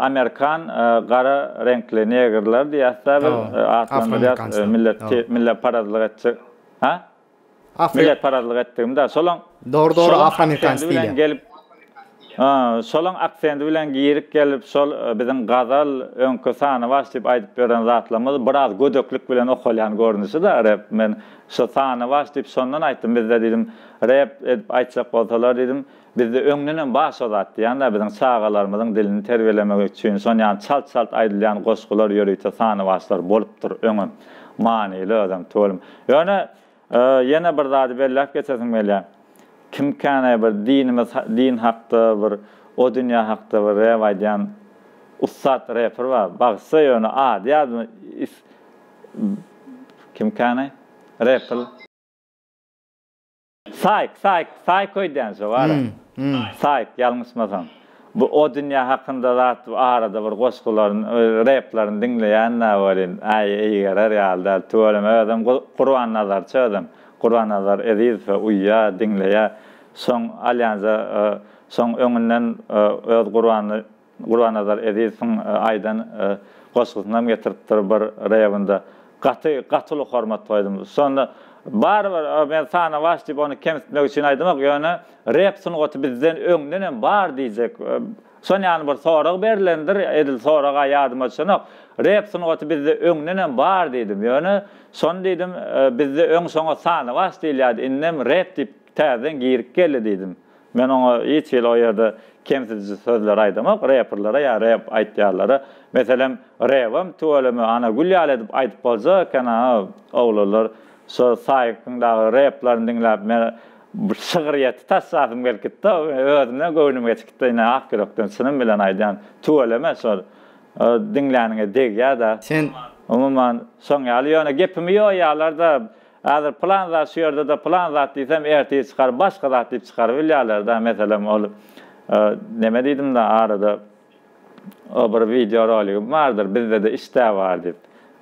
amerikan gara reňkli negrler diýýäs-dä biz, atlandyrýas, millet, milletparazlyk etjek, hä? Milletparazlyk etdigim-dä, şolaň, Dogry, dogry, afroamerikan stili. gelip. Şolaň aksendi bilen girip gelip şol biziň gazal öňki sanawaç diýip aýdyp ýören zatlarymyz biraz gödeklik bilen okalýan görnüşi-de rep. Men şo sanawaç diýip şondan aýtdym bizde diýdim rep edip aýtjak bolsalar diýdim bizde öňdenem bar şo zat diýýän-de biziň çagalarymyzyň dilini terbiýelemek üçin şonýan çalt-çalt aýdylýan goşgular ýörite sanawaçlar bolupdyr öňem. Manyly özem tüweleme. Ýöne Ýene bir zady belläp geçesim gelýär. Kimkäne bir dinimiz din hakda bir o dünýä hakda bir rep aýdýan ussat reper bar. Bagyşla ýöne ady ýadyma is kimkäne reper. Saýk saýk saýk öýdýän şo bara. Saýk ýalňyşmasam. Bu o dünýä hakynda zat arada bir goşgularyny, replerini diňleýän-dä welin, äý eýgerer ýaly däl. Tüweleme özem Gurbannazarçy özem. Gurbannazar Ezizowa uýýa, diňleýä. Şoň alýanja şoň öňünden öz Gurbanly Gurbannazar Ezizowyň aýdan goşgusynam getiripdir bir rebinde. Gaty, gaty uly hormat goýdum. Şonda barybir men sanawaç diýip ony kemsitmek üçin aýdamok, ýöne rep sungaty bizden öňdenem bar diýjek. Şon ýaly bir sorag berlendir, edil sorag-a ýadyma düşenok. Rep sungaty bizde öňdenem bar diýdim. Ýöne şony diýdim, bizde öň şoňa sanawaç diýilýärdi, indem rep diýip täzeden girip geldi diýdim. Men oňa hiç hili o ýerde kemsidiji sözler aýdamok, reperlere ýa rep aýtýanlara. Meselem, rebem tüweleme ana gül ýaly edip aýdyp boljak eken-a, oglanlar şo Saýykyň dagy replerini diňläp men şygryýeti taşlasym gelip gitdi, özümden göwnüm geçip gitdi, ine ak ýürekden çynym bilen aýdýan, tüweleme şol diňläniňe degýär-dä. Sen. Umuman, şoň ýaly, ýöne gepimi ýoýýarlar-da, Häzir pylan zat şu ýerde-de pylan zat diýsem ertir çykaryp başga zat diýip çykarybilýärler-dä. Meselem ol neme diýdim-de arada o bir wideo roligim bardyr bizde-de işdä bar diýip.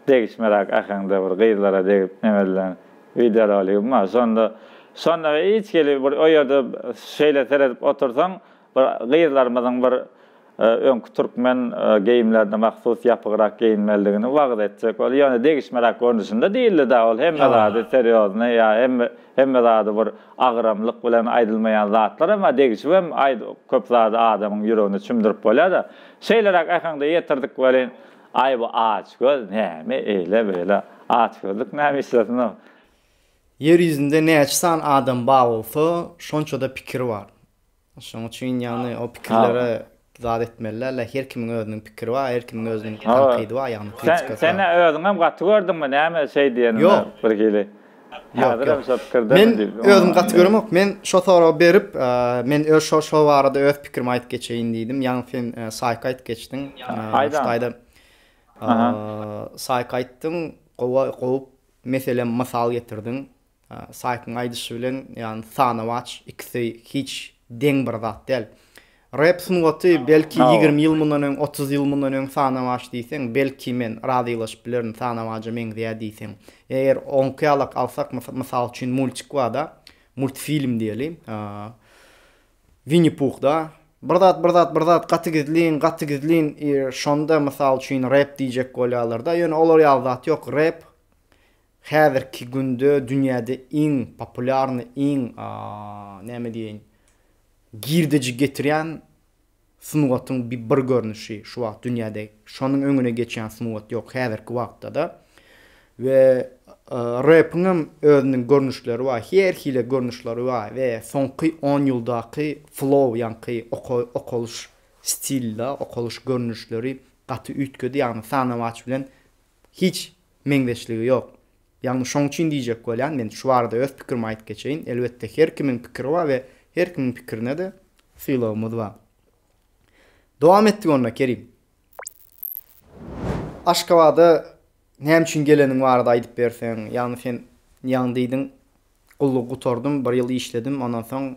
Degişmeräk äheňde bir gyzlara degip neme edilen wideo roligim bar. Şonda şonda hiç hili bir o ýerde şeýle seredip otursaň bir gyzlarymyzyň bir Öňki türkmen geýimlerine mahsus ýapygrak geýinmelidigini wagyz etjek boldy. Ýöne degişmeräk görnüşinde diýildi-dä ol. Hemme zady serýoznyý ýa hemme hemme zady bir agramlyk bilen aýdylmaýan zatlar hem bar. Degişibem aýd köp zady adamyň ýüregine çümdürip bolýar-da. Şeýleräk äheňde ýetirdik welin, aý bu açgöz näme eýle-beýle. Açgözlük näme işlesin-ow. Ýer ýüzünde näçe sany adam bar bolsa, şonça-da pikir bar. Şonuň üçin ýagny o pikirlere zat etmeli däl-de, her kimiň özüniň pikiri bar, her kimiň özüniň tankydy bar, ýagny kritikasy bar. Sen özüňem gaty gördüňmi näme şeý diýenime Ýok. bir hili? Ýok, Häzirem ýok. şo pikirdemi Men diýip. özüm gaty göremok. Men şo soragy berip, men öz şo şo barada öz pikirimi aýdyp geçeýin diýdim. Ýagny sen saýka aýdyp geçdiň. Şu Aýdan. taýda saýka aýtdyň, gowy gowy meselem mysal getirdiň. Saýkyň aýdyşy bilen, ýagny sanawaç ikisi hiç deň bir zat däl. Rep sungaty belki 20 ýyl mundan öň, 30 ýyl mundan öň sanawaç diýseň, belki men razylaşyp bilerin sanawaja meňzeýär diýseň. Eger oňky ýalak alsak, mysal üçin multik barda, multfilm diýeli. Winni Puhda bir zat bir zat bir zat gaty gizlin, gaty gizlin, şonda mysal üçin rep diýjek bolýarlar-da. Ýöne olar ýaly zat ýok. Rep Häzirki günde dünýäde iň populýarny, iň näme diýeýin, girdeji getirýän sungatyň bir görnüşi şu wagt dünýäde. Şonuň öňüne geçýän sungat ýok häzirki wagtda-da. We repiň hem özüniň görnüşleri bar, her hili görnüşleri bar we soňky on ýyldaky flow, ýaňky okalyş stilde, okalyş görnüşleri gaty üýtgedi, ýagny sanawaç bilen Hiç meňzeşligi ýok. Ýagny şoň üçin diýjek bolýan, men şu barada öz pikirimi aýdyp geçeýin. Elbetde her kimiň pikiri bar we her kimiň pikirine-de sylagymyz bar. Dowam etdik onda Kerim. Aşgabada näme üçin geleniň barada aýdyp berseň, ýagny sen ýaňy diýdiň, gullugy gutardym, bir ýyl işledim, ondan soň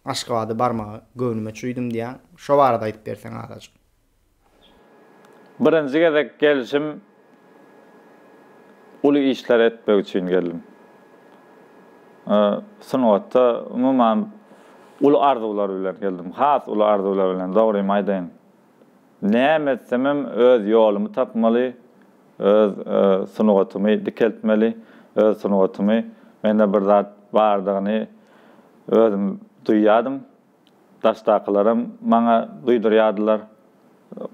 Aşgabada barmagy göwnüme çüwdüm diýýäň. Şo barada aýdyp berseň azajyk. Birinji gezek gelşim uly işler etmek üçin geldim. Sungatda umuman uly arzuwlar bilen geldim. Has uly arzuwlar bilen, dogrymy aýdaýyn. Näme etsemem öz ýolumy tapmaly, öz sungatymy dikeltmeli, öz sungatymy mende bir zat bardygyny özüm duýýardym. Daşdakylaram maňa duýdurýardylar.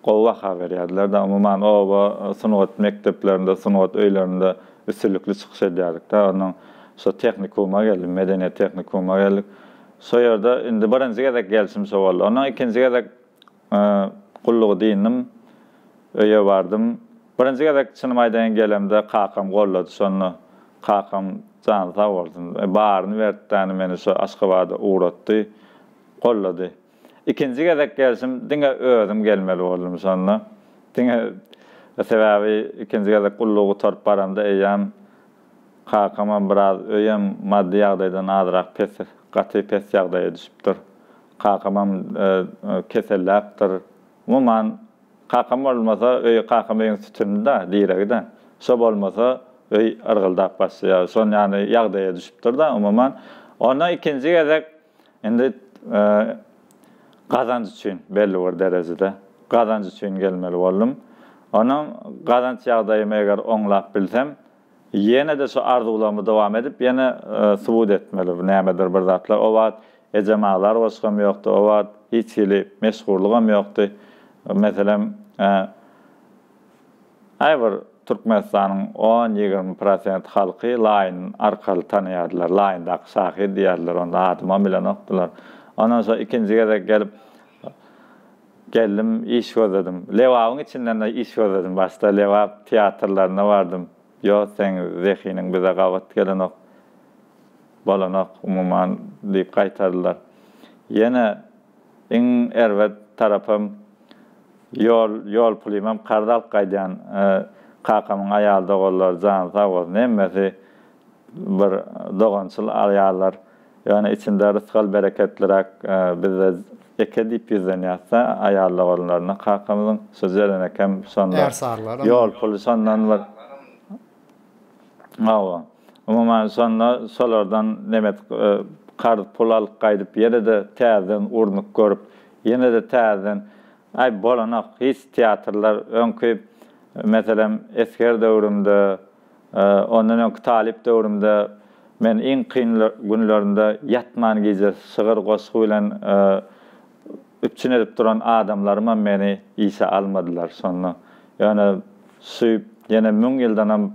Gowy baha berýärdiler-de. Umuman, oba sungat mekdeplerinde, sungat öýlerinde üstünlikli çykyş edýärdik-de. Onnoň şo tehnikuma geldim, medeniýet tehnikuma geldik. Şo ýerde indi birinji gezek gelşim şo boldy. Onnoň ikinji gezek gullugy dyndym, öýe bardym. Birinji gezek çynymy aýdaýyn gelemde kakam gollady şonda. Kakam jany sag bolsun, baryny berdi-däni meni şo Aşgabada ugratdy, gollady. Ikinji gezek gelşim diňe özüm gelmeli boldum şonda. Diňe sebäbi ikinji gezek gullugy gutaryp baramda eýýäm kakamam biraz öýem maddy ýagdaýdan azrak pes gaty pes ýagdaýa düşüpdir. Kakamam keselläpdir. Umuman kakam bolmasa öý kakam öýüň sütüni-de, diregi-de. Şo bolmasa öý yrgyldap başlaýar. Şon ýaly ýagdaýa düşüpdir-de umuman. Onda ikinji gezek Indi gazanç üçin belli bir derejede gazanç üçin gelmeli boldum. Onam gazanç ýagdaýymy eger oňlap bilsem, ýene-de şu arzuwlarymy dowam edip, ýene subut etmeli nämedir bir zatlar. O wagt ejem aglar goşgam ýokdy, o wagt hiç hili meşhurlygam ýokdy. Meselem, Aý bir Türkmenistanyň on 20 prosent halky laýyn arkaly tanaýardylar, laýyndaky şahyr diýýärdiler, onda adymam bilenokdylar. Ondan soň ikinji gezek gelip geldim iş gözledim. Lebabyň içinden-de iş gözledim başda Lebap teatrlaryna bardym. Ýok seň zehiniň bize gabat gelenok, bolanok umuman diýip gaýtardylar. Ýene Iň erbet tarapam ýol ýol pulymam karz alyp gaýdýan kakamyň aýal doganlary jany sag bolsun hemmesi bir dogançyl aýallar ýöne içinde rysgal bereketliräk bizde eke diýip ýüzlenýäsda aýal doganlaryna kakamyzyň şu Jeren ekem şonda ýol puly şondan bir Hawa. Umuman şonda şolardan nemet karz pul alyp gaýdyp ýene-de täzeden urnup görüp, ýene-de täzeden aý bolanok hiç teatrlar öňki meselem esger döwrümde ondan öňki talyp döwrümde men iň kyn günlerimde ýatman gije şygyr goşgy bilen üpjün edip duran adamlarymam meni işe almadylar şonda. Ýöne şu ýene müň ýyldanam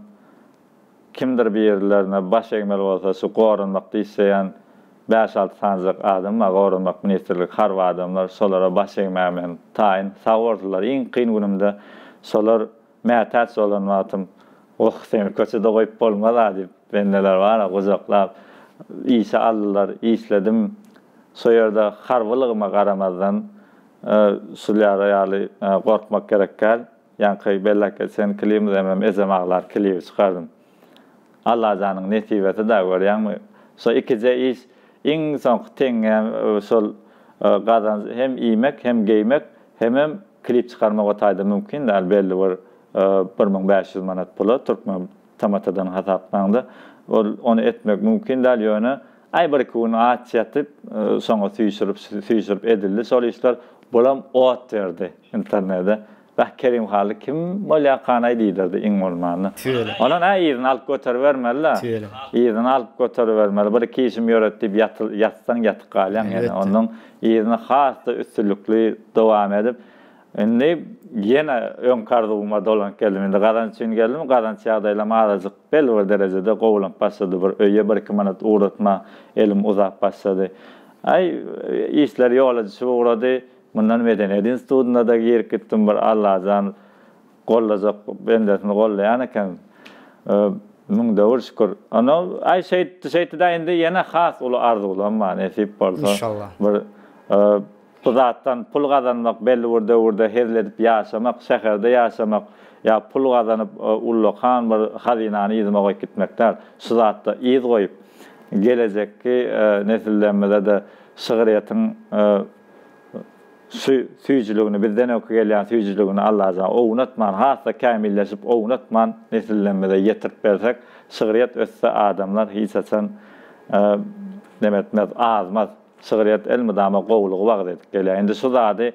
kimdir birilerine baş egmeli bolsa şu goranmakda işleýän bäş-alty sanyjak adam bar goranmak ministrligi harby adamlar şolara baş egmäge men taýyn sag bolsunlar iň kyn günümde şolar mätäç bolan wagtym oh seni köçede goýup bolmaz-a diýip bendeler bar-a gujaklap işe aldylar işledim şo ýerde harbylygyma garamazdan şulara ýaly gorkmak gerek däl. Ýaňky belläp geçen klibimizemem Ejem aglar klibi çykardym. Allajanyň nesibesi-dä görýäňmi? Şo ikije iş iň soňky teňňäm şol gazanç hem iýmek hem geýmek hemem klip çykarmak o taýda mümkin däl belli bir 1500 manat pula türkmen TMT-dan hasaplaňda ol ony etmek mümkin däl ýöne aý bir iki gün aç ýatyp şoňa süýşürip süýşürip edildi şol işler bulam ot berdi internede Beh Kerim Hally kim bolýakanaý diýdirdi iň bolmanda. Tüweleme. Ondan hä yzyny alyp göteribermeli-dä. Tüweleme. Yzyny alyp göteribermeli. Bir iki işim ýöret diýip ýaty ýatsaň ýatyp galýaň ýene. Elbetde. Ondan yzyny has-da üstünlikli dowam edip, indi ýene öňki arzuwyma dolanyp geldim. Indi gazanç üçin geldim. Gazanç ýagdaýlam azajyk belli bir derejede gowulanyp başlady. Bir öýe bir-iki manat ugratma elim uzap başlady. Aý, işler ýola düşüp ugrady. Mundan Medeniýet institutyna-da girip gitdim, bir Allajan gollajak bendesini gollaýan eken. Müňde bir şükür. Onda aý şeýtdi, şeýtdi-dä indi ýene has uly arzuwlam bar, nesip bolsa. Inşallah. Bir bu zatdan pul gazanmak, belli bir döwürde hezil edip ýaşamak, şäherde ýaşamak ýa pul gazanyp ullakan bir hazynany yzyma goýup gitmek däl. Şu zatda yz goýup, gelejekki nesillerimize-de şygryýetiň Şu süýjüligini bizden öňki gelýän süýjüligini Allajan ownatman has-da kämilleşip ownatman nesillerimize ýetirip bersek şygryýet össe adamlar hiç haçan neme etmez azmaz şygryýet elmydama gowulygy wagyz edip gelýär indi şu zady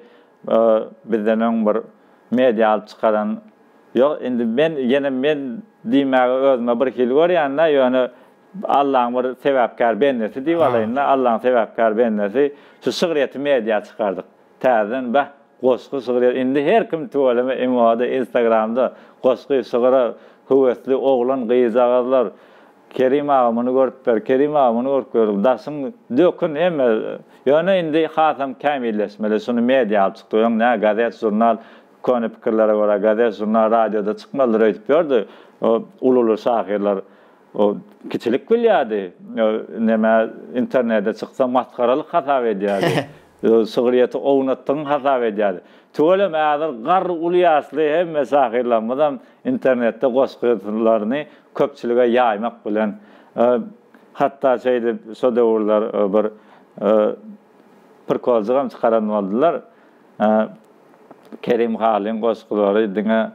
bizden öň bir media alyp çykaran ýok indi men ýene men diýmäge özüme birhili görýän-dä ýöne. Allaň bir sebäpkär bendesi diýip alaýyn-da, Allaň sebäpkär bendesi şu şygryýeti media çykardyk. Täzeden beh, goşgy, şygryýet, indi her kim tüweleme imoda, instagramda goşgy, şygyra höwesli oglan, gyzjagazlar, Kerim aga muny görüp ber, Kerim aga muny görüp ber, daşyň dökün hemme, ýöne indi hasam kämilleşmeli, şuny media alyp çykdy, öň nä gazet, žurnal, köne pikirlere görä gazet, žurnal, radioda çykmalydyr öýdüp ýördi, uly-uly şahyrlar. O kiçilik bilýärdi. Neme internete çyksa masgaralyk hasap edýärdi. Şygryýeti ownatdygyň hasap edýärdi. Tüweleme häzir garry uly ýaşly hemme şahyrlarymyzam internetde goşgylaryny köpçülige ýaýmak bilen hatda şeýdip şo döwürler bir prikoljygam çykaran boldular. Kerim Halyň goşgulary diňe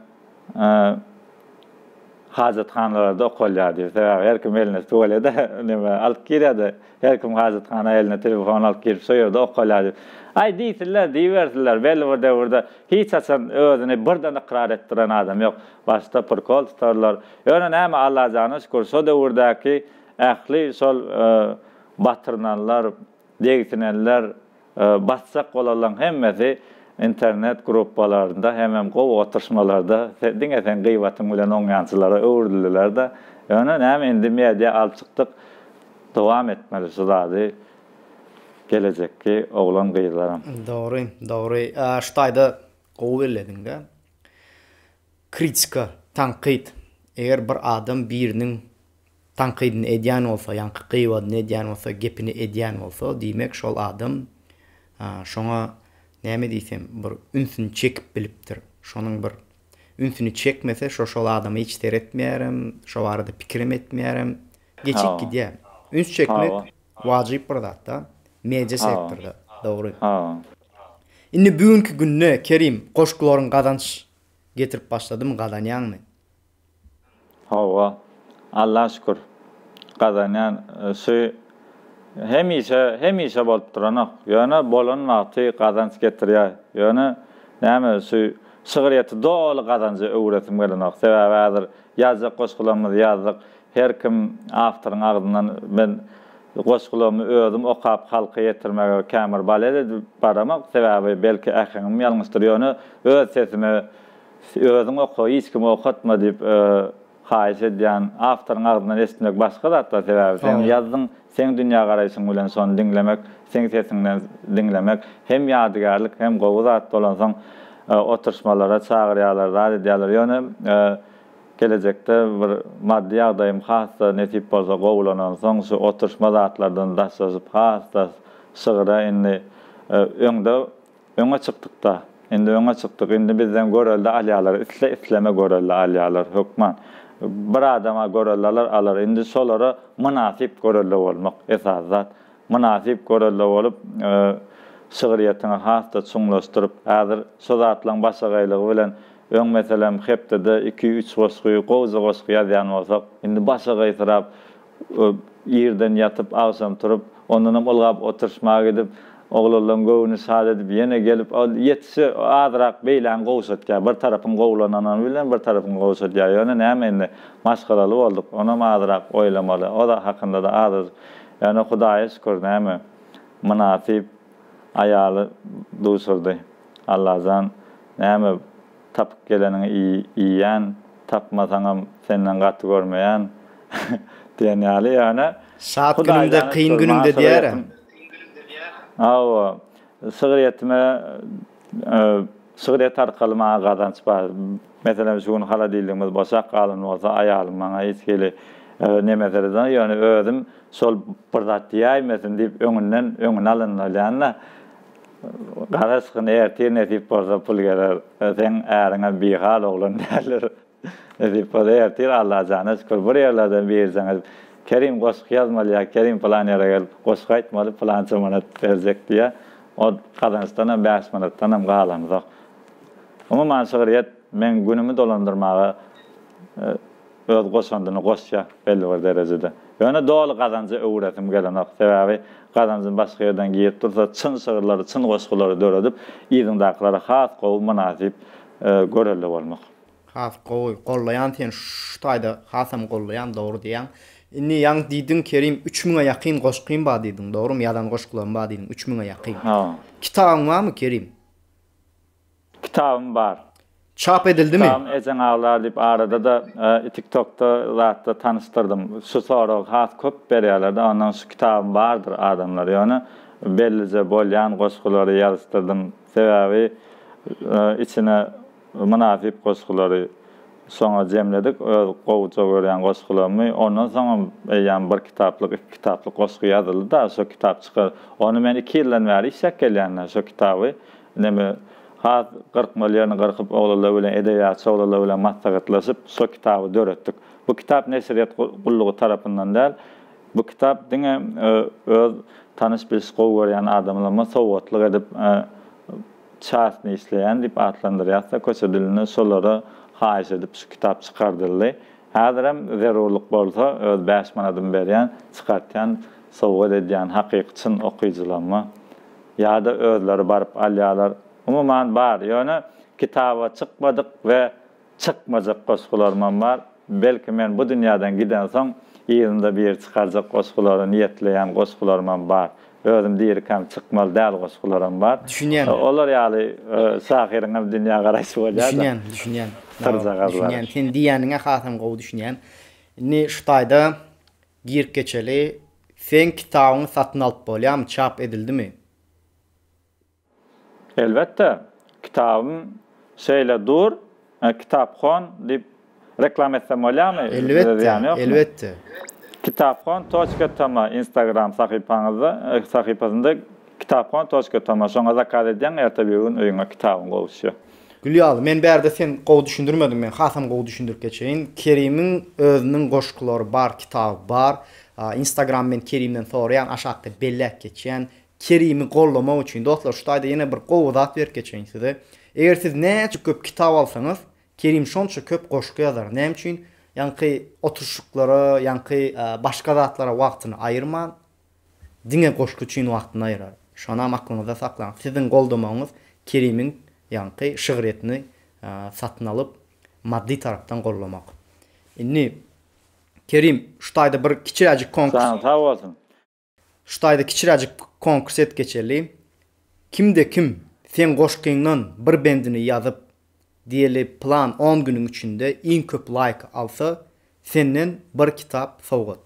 hajathanalarda okalýar diýip. Sebäbi her kim eline tüwelede neme alyp girýär-de, her kim hajathana eline telefon alyp girip şo ýerde okalýar diýip. Aý diýsinler, diýibersinler, belli bir döwürde hiç haçan özüni birden ykrar etdiren adam ýok. Başda prikol tutarlar. Ýöne näme Allajana şükür şo döwürdäki ähli şol batyrnanlar, degsinenler, Basjak bolanlaň hemmesi internet gruppalarynda hemem gowy oturyşmalarda diňe seň gybatyň bilen oňýançylara öwrüldiler-de. Ýöne näme indi media alyp çykdyk dowam etmeli şu zady gelejekki oglan gyzlaram. Dogry dogry şu taýda gowy bellediňdä. Kritika, tankyt. Eger bir adam biriniň tankydyny edýän bolsa, ýaňky gybadyny edýän bolsa, gepini edýän bolsa, diýmek şol adam şoňa näme diýsem, bir ünsüni çekip bilipdir. Şonuň bir ünsüni çekmese, şo şol adama hiç seretmeýärem, şo barada pikirem etmeýärem, geçip gidýär. Üns çekmek wajyp bir zat-da, media sektorda, dogry. Indi bu günki günde, Kerim, goşgularyň gazanç getirip başladymy, gazanýaňmy? Hawa, Alla şükür, gazanýan. Şu hemişe, hemişe bolup duranok. Ýöne bolan wagty gazanç getirýär. Ýöne näme şu şygryýeti doly gazanja öwüresim gelenok. Sebäbi häzir ýazjak goşgularymyzy ýazdyk. Her kim awtoryň agzyndan men goşgularymy özüm okap halka ýetirmege kämir balet edip baramok. Sebäbi belki äheňim ýalňyşdyr. Ýöne öz sesime Özüň oka, hiç kime okatma diýip haýyş edýän. Awtoryň agzyndan eşitmek başga zatlar, sebäbi sen ýazdyň, seň dünýägaraýşyň bilen şony diňlemek, seň sesiňden diňlemek hem ýadygärlik, hem gowy zat bolansoň oturyşmalara çagyrýarlar, zat edýärler. Ýöne gelejekde bir maddy ýagdaýym has-da nesip bolsa gowulanansoň şu oturyşma zatlardan daşlaşyp has-da şygyra indi öňde Öňe çykdykda. Indi öňe çykdyk. Indi bizden görelde alýarlar. Isle isleme görelde alýarlar. Hökman. Bir adama görelde alar alar. Indi şolara mynasyp görelde bolmak esasy zat. Mynasyp görelde bolup şygryýetiňi has-da çuňlaşdyryp, häzir şo zatlaň başagaýlygy bilen öň meselem hepdede iki üç goşgy, gowja goşgy ýazýan bolsak, indi başagaýsyrap Irden ýatyp, agşam turup, ondanam ylgap oturyşmaga gidip, oglanlaryň göwnüni şat edip, ýene gelip, ol ýetişe azrak beýläňi gowşatýar. Bir tarapyň gowulanany bilen bir tarapyňy gowşatýar. Ýöne näme indi, maşgalaly bolduk, onam azrak oýlamaly. O hakynda-da azajyk. Ýöne Hudaýa şükür, näme, mynasyp aýaly duşurdy. Allajan, näme, Tapyp geleniňi iýýän, tapmasaňam senden gaty görmeýän diýen ýaly, ýöne Şat günüňde, kyn günüňde diýer-ä. Hawa, şygryýetime şygryýet arkaly maňa gazanç bar. Meselem, şu gün holodilligimiz boşap galan bolsa, aýalym maňa hiç hili neme seredenok, ýöne özüm şol bir zat diýäýmesin diýip öňünden öňüni alan bolýan-da. Garaşgyn ertir nesip bolsa pul geler. Seň äriňem bihal oglan däldir. Nesip bolsa ertir Allajana şükür bir ýerlerden biri jaň edip Kerim goşgy ýazmaly ýa Kerim pylan ýere gelip goşgy aýtmaly pylança manat berjek diýýär. O gazançdanam 5 manatdanam galamzok. Umuman şygryýet meň günümi dolandyrmaga öz goşandyny goşýar belli bir derejede. Ýöne doly gazanja öwüresim gelenok. Sebäbi gazanjym başga ýerden girip dursa, çyn şygyrlary, çyn goşgulary döredip, yzyňdakylara has gowy, mynasyp görelde bolmak. Has gowy, gollaýan seni şu taýda hasam gollaýan dogry diýýäň. Indi ýaňy diýdiň Kerim üç müňe ýakyn goşgym bar diýdiň dogrymy ýazan goşgularym bar diýdiň üç müňe ýakyn. Hawa. Kitabyň barmy Kerim? Kitabym bar. Çap edildimi? Kitabym Ejeň aglar diýip arada-da tiktokda zatda tanyşdyrdym. Şu soragy has köp berýärler-de ondan şu kitabym bardyr adamlar ýöne bellije bolýan goşgulary ýazyşdyrdym. Sebäbi içine mynasyp goşgulary şoňa jemledik, öz gowuja görýän goşgularymy. Ondan soňam eýýäm bir kitaplyk, iki kitaplyk goşgy ýazyldy-da, şo kitap çykar. Ony men iki ýyldan bäri işläp gelýän-dä, şo kitaby. Neme, has gyrkmaly ýerini gyrkyp, oglanlar bilen, edebiýatçy oglanlar bilen maslahatlaşyp, şo kitaby döretdik. Bu kitap neşirýat gullugy tarapyndan däl. Bu kitap diňe öz tanyş-biliş gowy görýän adamlaryma sowgatlyk edip, çasny işleýän diýip atlandyrýas-da köçe dilinde, şolara haýyş edip şu kitap çykardyldy. Häzirem zerurlyk bolsa öz bäş manadymy berýän, çykartýan, sowgat edýän hakyky çyn okyjylaryma. Ýa-da özleri baryp alýarlar. Umuman bar, ýöne kitaba çykmadyk we Çykmajak goşgularymam bar. Belki men bu dünýäden gidensoň yzymda biri çykarjak goşgulary niýetleýän goşgularymam bar. Özüm dirikäm çykmaly däl goşgularam bar. Düşünýän. Olar ýaly şahyryňam dünýä garaýşy bolýar-da. Düşünýän, düşünýän. Syrjagazlary. Düşünýän. Sen diýýäniňe hasam gowy düşünýän. Indi şu taýda girip geçeli. Seň kitabyňy satyn alyp bolýarmy, çap edildimi? Elbetde, kitabym şeýle dur, Kitaphon diýip reklama etsem bolýarmy? Elbetde, elbetde. Kitaphon toçka tm instagram sahypaňyzda, sahypasynda Kitaphon toçka tm şoňa zakaz edýäň erte bir gün öýüňe kitabyň gowuşýar. Gül ýaly, men bärde sen gowy düşündirmediň men hasam gowy düşündirip geçeýin. Kerimiň özüniň goşgulary bar, kitaby bar. Instagram men Kerimden soraýan aşakda belläp geçýän. Kerimi gollamak üçin dostlar şu taýda ýene bir gowy zat berip geçeýin size. Eger siz näçe köp kitap alsaňyz, Kerim şonça köp goşgy ýazar. Näme üçin? Ýaňky oturyşyklara, ýaňky başga zatlara wagtyny aýyrman, diňe goşgy üçin wagtyny aýyrar. Şonam aklyňyzda saklaň. Siziň goldamagyňyz Kerimiň ýaňky şygryýetini satyn alyp, maddy tarapdan gollamak. Indi Kerim şu taýda bir kiçiräjik konkurs. Janyň sag bolsun. Şu taýda kiçiräjik konkurs edip geçeli. Kimde kim seň goşgyňdan bir bendini ýazyp, diýeli plan on günüň içinde iň köp laýk alsa, senden bir kitap sowgat.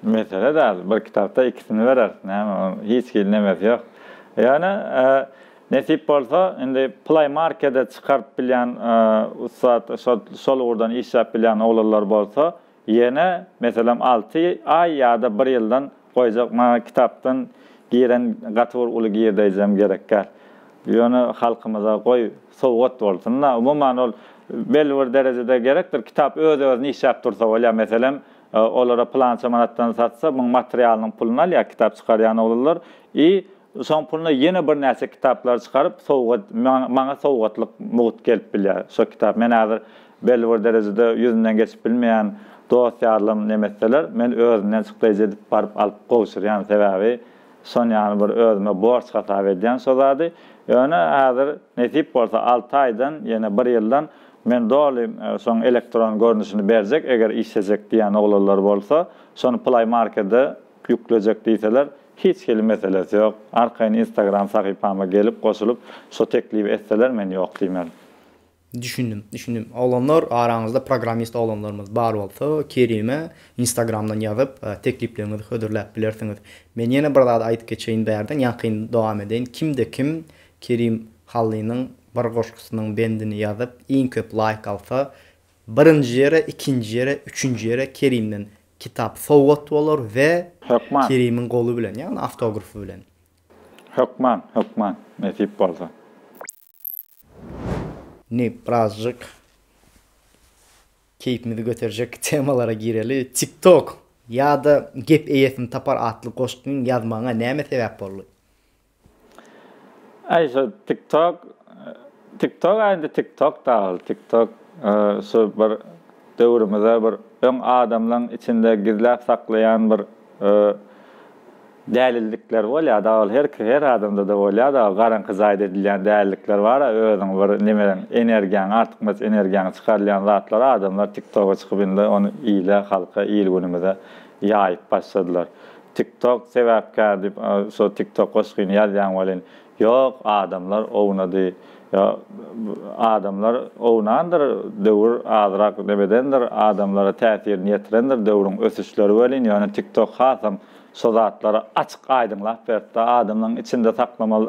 Mesele däl, bir kitapda ikisini bereris, näme onuň hiç hili nemesi ýok. Ýöne nesip bolsa indi Play Markede çykaryp bilýän ussat şol ugurdan işläp bilýän oglanlar bolsa Ýene, meselem, alty aý ýa-da bir ýyldan goýjak maňa kitapdan giren gaty bir uly girdeýjem gerek däl. Ýöne halkymyza goý sowgat bolsun-da. Umuman ol belli bir derejede gerekdir. Kitap öz-özüni işläp dursa bolýar. Meselem, olara pylança manatdan satsa, muň materialynyň puluny alýar kitap çykarýan oglanlar. I şoň puluna ýene birnäçe kitaplary çykaryp sowgat maňa sowgatlyk mugt gelip bilýär şo kitap. Men häzir Belli bir derejede ýüzünden geçip bilmeýän dost-ýarlarym neme etseler, men özümden çykdaýjy edip baryp alyp gowşurýan. Sebäbi şon ýaly bir özüme borç hasap edýän şo zady. Ýöne häzir nesip bolsa alty aýdan, ýene bir ýyldan men doly şoň elektron görnüşini berjek, eger işlejek diýýän oglanlar bolsa, şony Play Markede ýüklejek diýseler, hiç hili meselesi ýok. Arkaýyn Instagram sahypama gelip goşulyp şo teklibi etseler men ýok diýmerin. Düşündim, düşündim. Oglanlar araňyzda programmist oglanlarymyz bar bolsa Kerime instagramdan ýazyp teklipleriňizi hödürläp bilersiňiz. Men ýene bir zady aýdyp geçeýin bärden ýaňkyny dowam edeýin. Kimde kim Kerim Hallynyň bir goşgusynyň bendini ýazyp iň köp laýk alsa birinji ýere, ikinji ýere, üçünji ýere Kerimden kitap sowgat bolar we Hökman. Kerimiň goly bilen ýagny awtografy bilen. Hökman, hökman, nesip bolsa. Indi birazjyk keýpimizi göterjek temalara gireli. TikTok ýa-da Gep eýesini tapar atly goşgyň ýazmagyňa näme sebäp boldy? Aý şo TikTok TikTok a indi TikTok da ol TikTok şu bir döwrümize bir öň adamlaň içinde gizläp saklaýan bir. Dälilikler bolýar-da ol her her adamda-da bolýar-da ol garaňky jaýda edilýän dälilikler bar-a özüň bir nemeň energiýaňy artykmaç energiýaňy çykarylýan zatlar adamlar tiktoga çykyp indi ony ile halka il günümize ýaýyp başladylar. Tiktok sebäpkär diýip şo tiktok goşgyny ýazýaň welin ýok adamlar ownady ýa adamlar ownandyr döwür azrak nemedendir adamlara täsirini ýetirendir döwrüň ösüşleri welin ýöne tiktok hasam Şo zatlary açyk aýdyňlap beripdi. Adamlaryň içinde saklamaly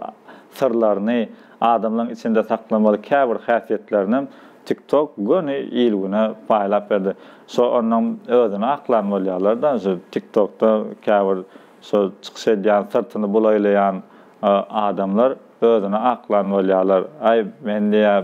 syrlaryny, adamlaryň içinde saklamaly käbir häsiýetlerinem TikTok göni il-güne paýlap berdi. Şo onnoň özüni aklan bolýarlar-da, şu TikTokda käbir şo çykyş edýän, syrtyny bulaýlaýan adamlar özüni aklan bolýarlar. Aý, men diýýär,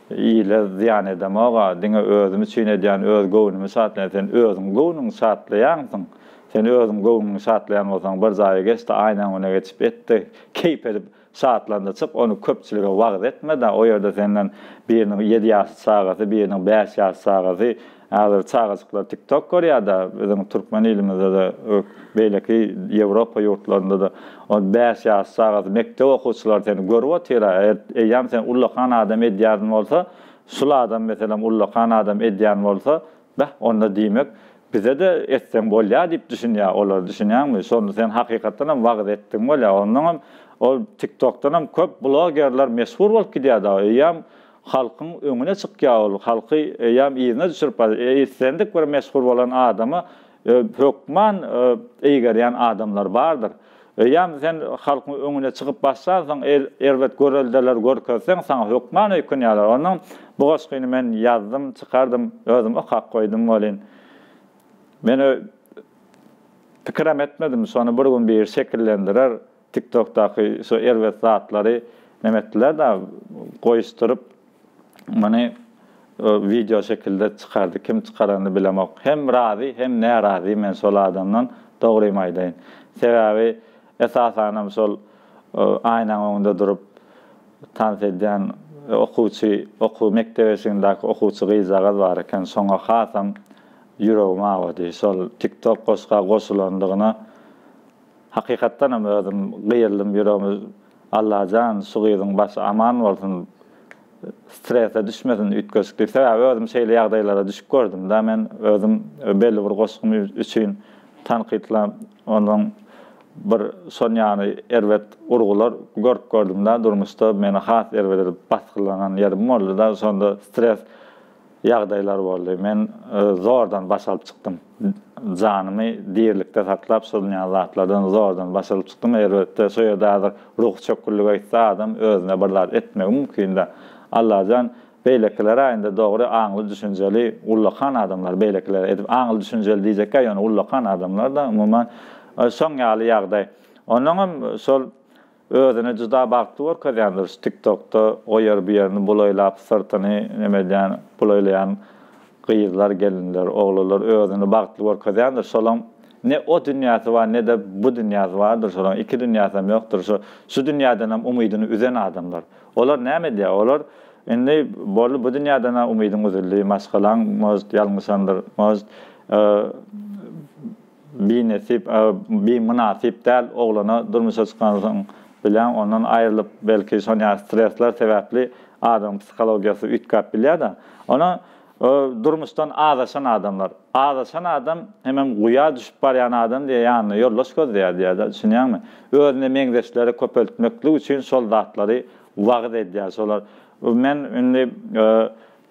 ile zyýan edemog-a, diňe özüm üçin edýän, öz göwnümi şatlaýan. Sen özüň göwnüňi şatlaýaňsyň. Sen özüň göwnüňi şatlaýan bolsaň bir jaýa geç-de aýnaň öňüne geçip et-de keýp edip şatlan-da çyk, ony köpçülige wagyz etme-de, o ýerde senden biriniň ýedi ýaşly çagasy, biriniň bäş ýaşly çagasy, häzir çagajyklar tik-tok görýär-de, biziň türkmen ilimizde-de, beýleki ýewropa ýurtlarynda-da, ol bäş ýaşly çagasy, mekdep okuwçylary seni görüp otyr-a, eýýäm sen ullakan adam edýärin bolsa, şul adam meselem ullakan adam edýän bolsa, Beh, onda diýmek, bize-de etseň bolýar diýip düşünýär olar, düşünýäňmi? Şonda sen hakykatdanam wagyz etdigiň bolýar. Onnoňam ol TikTokdanam köp blogerler meşhur bolup gidýär dagy. Eýýäm halkyň öňüne çykýar ol, halky eýýäm yzyna düşürip barýar. Islendik bir meşhur bolan adama hökman eýgerýän adamlar bardyr. Eýýäm sen halkyň öňüne çykyp başlansoň, erbet göreldeler görkezseň, saňa hökman öýkünýärler. Onnoň bu goşgyny men ýazdym, çykardym, özüm okap goýdum welin, men pikirem etmedim, şony bir gün biri şekillendirer, TikTokdaky şu erbet zatlary neme etdiler-de, goýuşdyryp, Muny wideo şekilde çykardy. Kim çykaranyny bilemok. Hem razy, hem närazy men şol adamdan, dogrymy aýdaýyn. Sebäbi esasanam şol aýnaň öňünde durup tans edýän okuwçy, okuw mekdep eşigindäki okuwçy gyzjagaz bar eken, şoňa hasam ýüregim awady. Şol TikTok goşga goşulandygyna Hakykatdanam özüm gyýyldym ýüregimi Allajan şu gyzyň başy aman bolsun strese düşmesin üýtgeşik diýip sebäbi özüm şeýle ýagdaýlara düşüp gördümda men özüm belli bir goşgym üçin tankytlap ondan bir şon ýaly erbet urgular görüp gördümda durmuşda meni has erbet edip basgylanan ýerim boldyda şonda stres Ýagdaýlar boldy. Men zordan baş alyp çykdym. Janymy dirilikde saklap, şol ýaly zatlardan zordan baş alyp çykdym. Elbetde, şo ýerde häzir ruhy çökgünlige gitse adam özüne bir zat etmegi mümkin-dä. Allajan, beýlekiler-ä indi dogry aňly-düşünjeli ullakan adamlar, beýlekiler edip aňly-düşünjeli diýjekkä, ýöne ullakan adamlar-da umuman şoň ýaly ýagdaý. Onnoňam şol Özüni juda bagtly görkezýändir şu tiktokda o ýer bu ýerini bulaýlap syrtyny neme edýän bulaýlaýan gyzlar gelinler oglanlar özüni bagtly görkezýändir şolaň ne o dünýäsi bar nede bu dünýäsi bardyr şolaň iki dünýäsem ýokdur şu şu dünýädenem umydyny üzen adamlar olar näme edýär olar indi boldy bu dünýädenä umydyň üzüldi maşgalaň может ýalňyşandyr может Binesip, bimynasyp däl oglana durmuşa çykansoň bilýäň ondan aýrylyp belki şon ýaly stresler sebäpli adamyň psihologiýasy üýtgäp bilýär-de. Ony durmuşdan azaşan adamlar. Azaşan adam hemem guýa düşüp barýan adam diýýär ýanyna ýoldaş gözleýär diýýär-de düşünýäňmi? Özüne meňzeşleri köpeltmeklik üçin şol zatlary wagyz edýär şolar. Men indi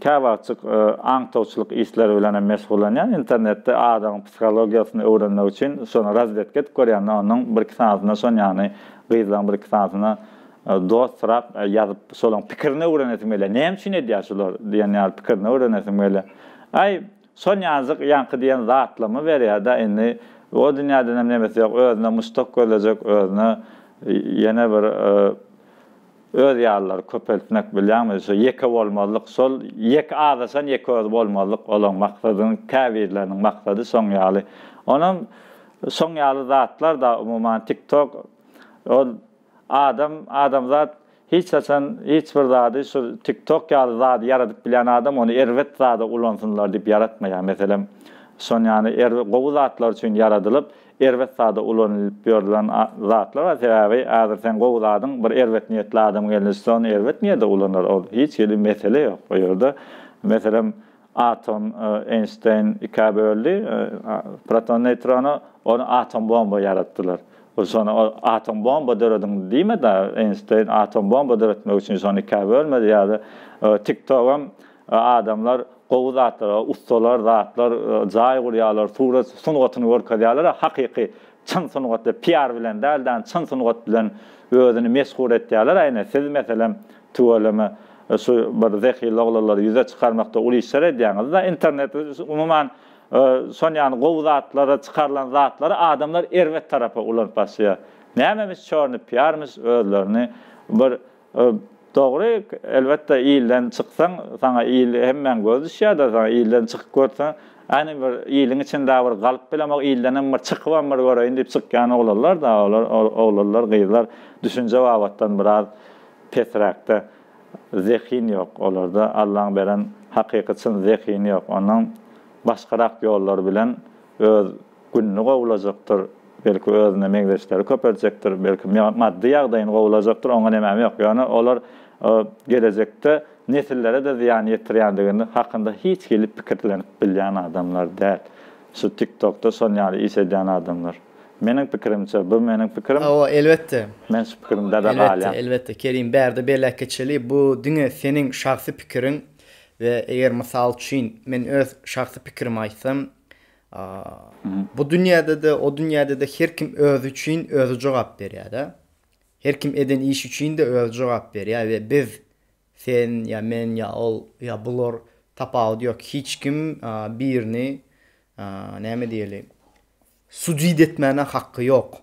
Käwagtjyk aňtawçylyk işleri bilen hem meşgullanýan. Internetde adamyň psihologiýasyny öwrenmek üçin şony razwedka edip görýän-de, onuň bir-iki sanysyna şon ýany gyzlaryň bir-iki sanysyna dost sorap ýazyp, şolaryň pikirini öwrenesim gelýär. Näme üçin edýär şular diýen ýaly pikirini öwrenesim gelýär. Aý, şon ýalyjyk ýaňky diýen zatlamy berýär-de, indi o dünýädenem nemesi ýok, özüne muşdak gözlejek, özüne ýene bir Öz ýalylary köpeltmek bilýäňmi şu ýeke bolmazlyk şol ýeke azaşan ýeke özi bolmazlyk olaň maksadynyň käbirleriniň maksady şoň ýaly onam şoň ýaly zatlar da umuman tik tok ol adam adamzat hiç haçan hiç bir zady şu tik tok ýaly zady ýaradyp bilýän adam ony erbet zada ulansynlar diýip ýaratmaýar meselem. Şon ýaly gowy zatlar üçin ýaradylyp, erbet zada ulanylyp ýörülen zatlar bar. Sebäbi häzir seň gowy zadyň bir erbet niýetli adam gelnişse ony erbet niýede ulanar. Ol hiç hili mesele ýok o ýerde. Meselem, atom Eýnşteýn ikä böldi, proton neýtrony, ony atom bomba ýaratdylar. Şony atom bomba dörediň diýmedi Eýnşteýn, atom bomba döretmek üçin şony ikä bölmedi ýa-da TikTogam Adamlar gowy zatlara, ussalar zatlar jaý gurýarlar, surat sungatyny görkezýärler, hakyky çyn sungat we PR bilen däl-de, çyn sungat bilen özüni meşhur etýärler. Ine, siz meselem, tüweleme, şu bir zehinli oglanlary ýüze çykarmakda uly işler edýäňiz-de, internet umuman şon ýaly gowy zatlara çykarylan zatlary adamlar erbet tarapa ulanyp başlaýar. Nämemiş çorny PR-myş özlerini bir Dogry, elbetde ilden çyksaň, saňa il hemmäň gözi düşýär-de, saňa ilden çykyp görseň, ýagny bir iliň içinde bir galyp bilemok, ildenem bir çykybam bir göreýin diýip çykýan oglanlar-da, olar oglanlar, gyzlar düşünje babatdan biraz pesräkde. Zehin ýok olarda, Allaň beren hakyky çyn zehini ýok. Ondan başgarak ýollar bilen öz Gününi gowulajakdyr, belki özüne meňzeşleri köpeljekdir, belki maddy ýagdaýyny gowulajakdyr, oňa nemäm ýok. Ýöne olar gelejekde nesillere-de zyýan ýetirýändigini hakynda hiç hili pikirlenip bilýän adamlar däl. Şu TikTokda şon ýaly iş edýän adamlar. Meniň pikirimçe, bu meniň pikirim. Hawa, elbetde. Men şu pikirimde-de galýan. Elbetde, elbetde. Kerim, bärde belläp geçeli, bu diňe seniň şahsy pikiriň we eger mysal üçin men öz şahsy pikirimi aýtsam, Bu dünýäde-de, o dünýäde-de her kim özi üçin özi jogap berýär-de. Her kim eden işi üçin-de özi jogap berýär we biz, sen ýa men ýa ol ýa bular tapawudy ýok, hiç kim birini näme diýeli, sudit etmäne hakky ýok.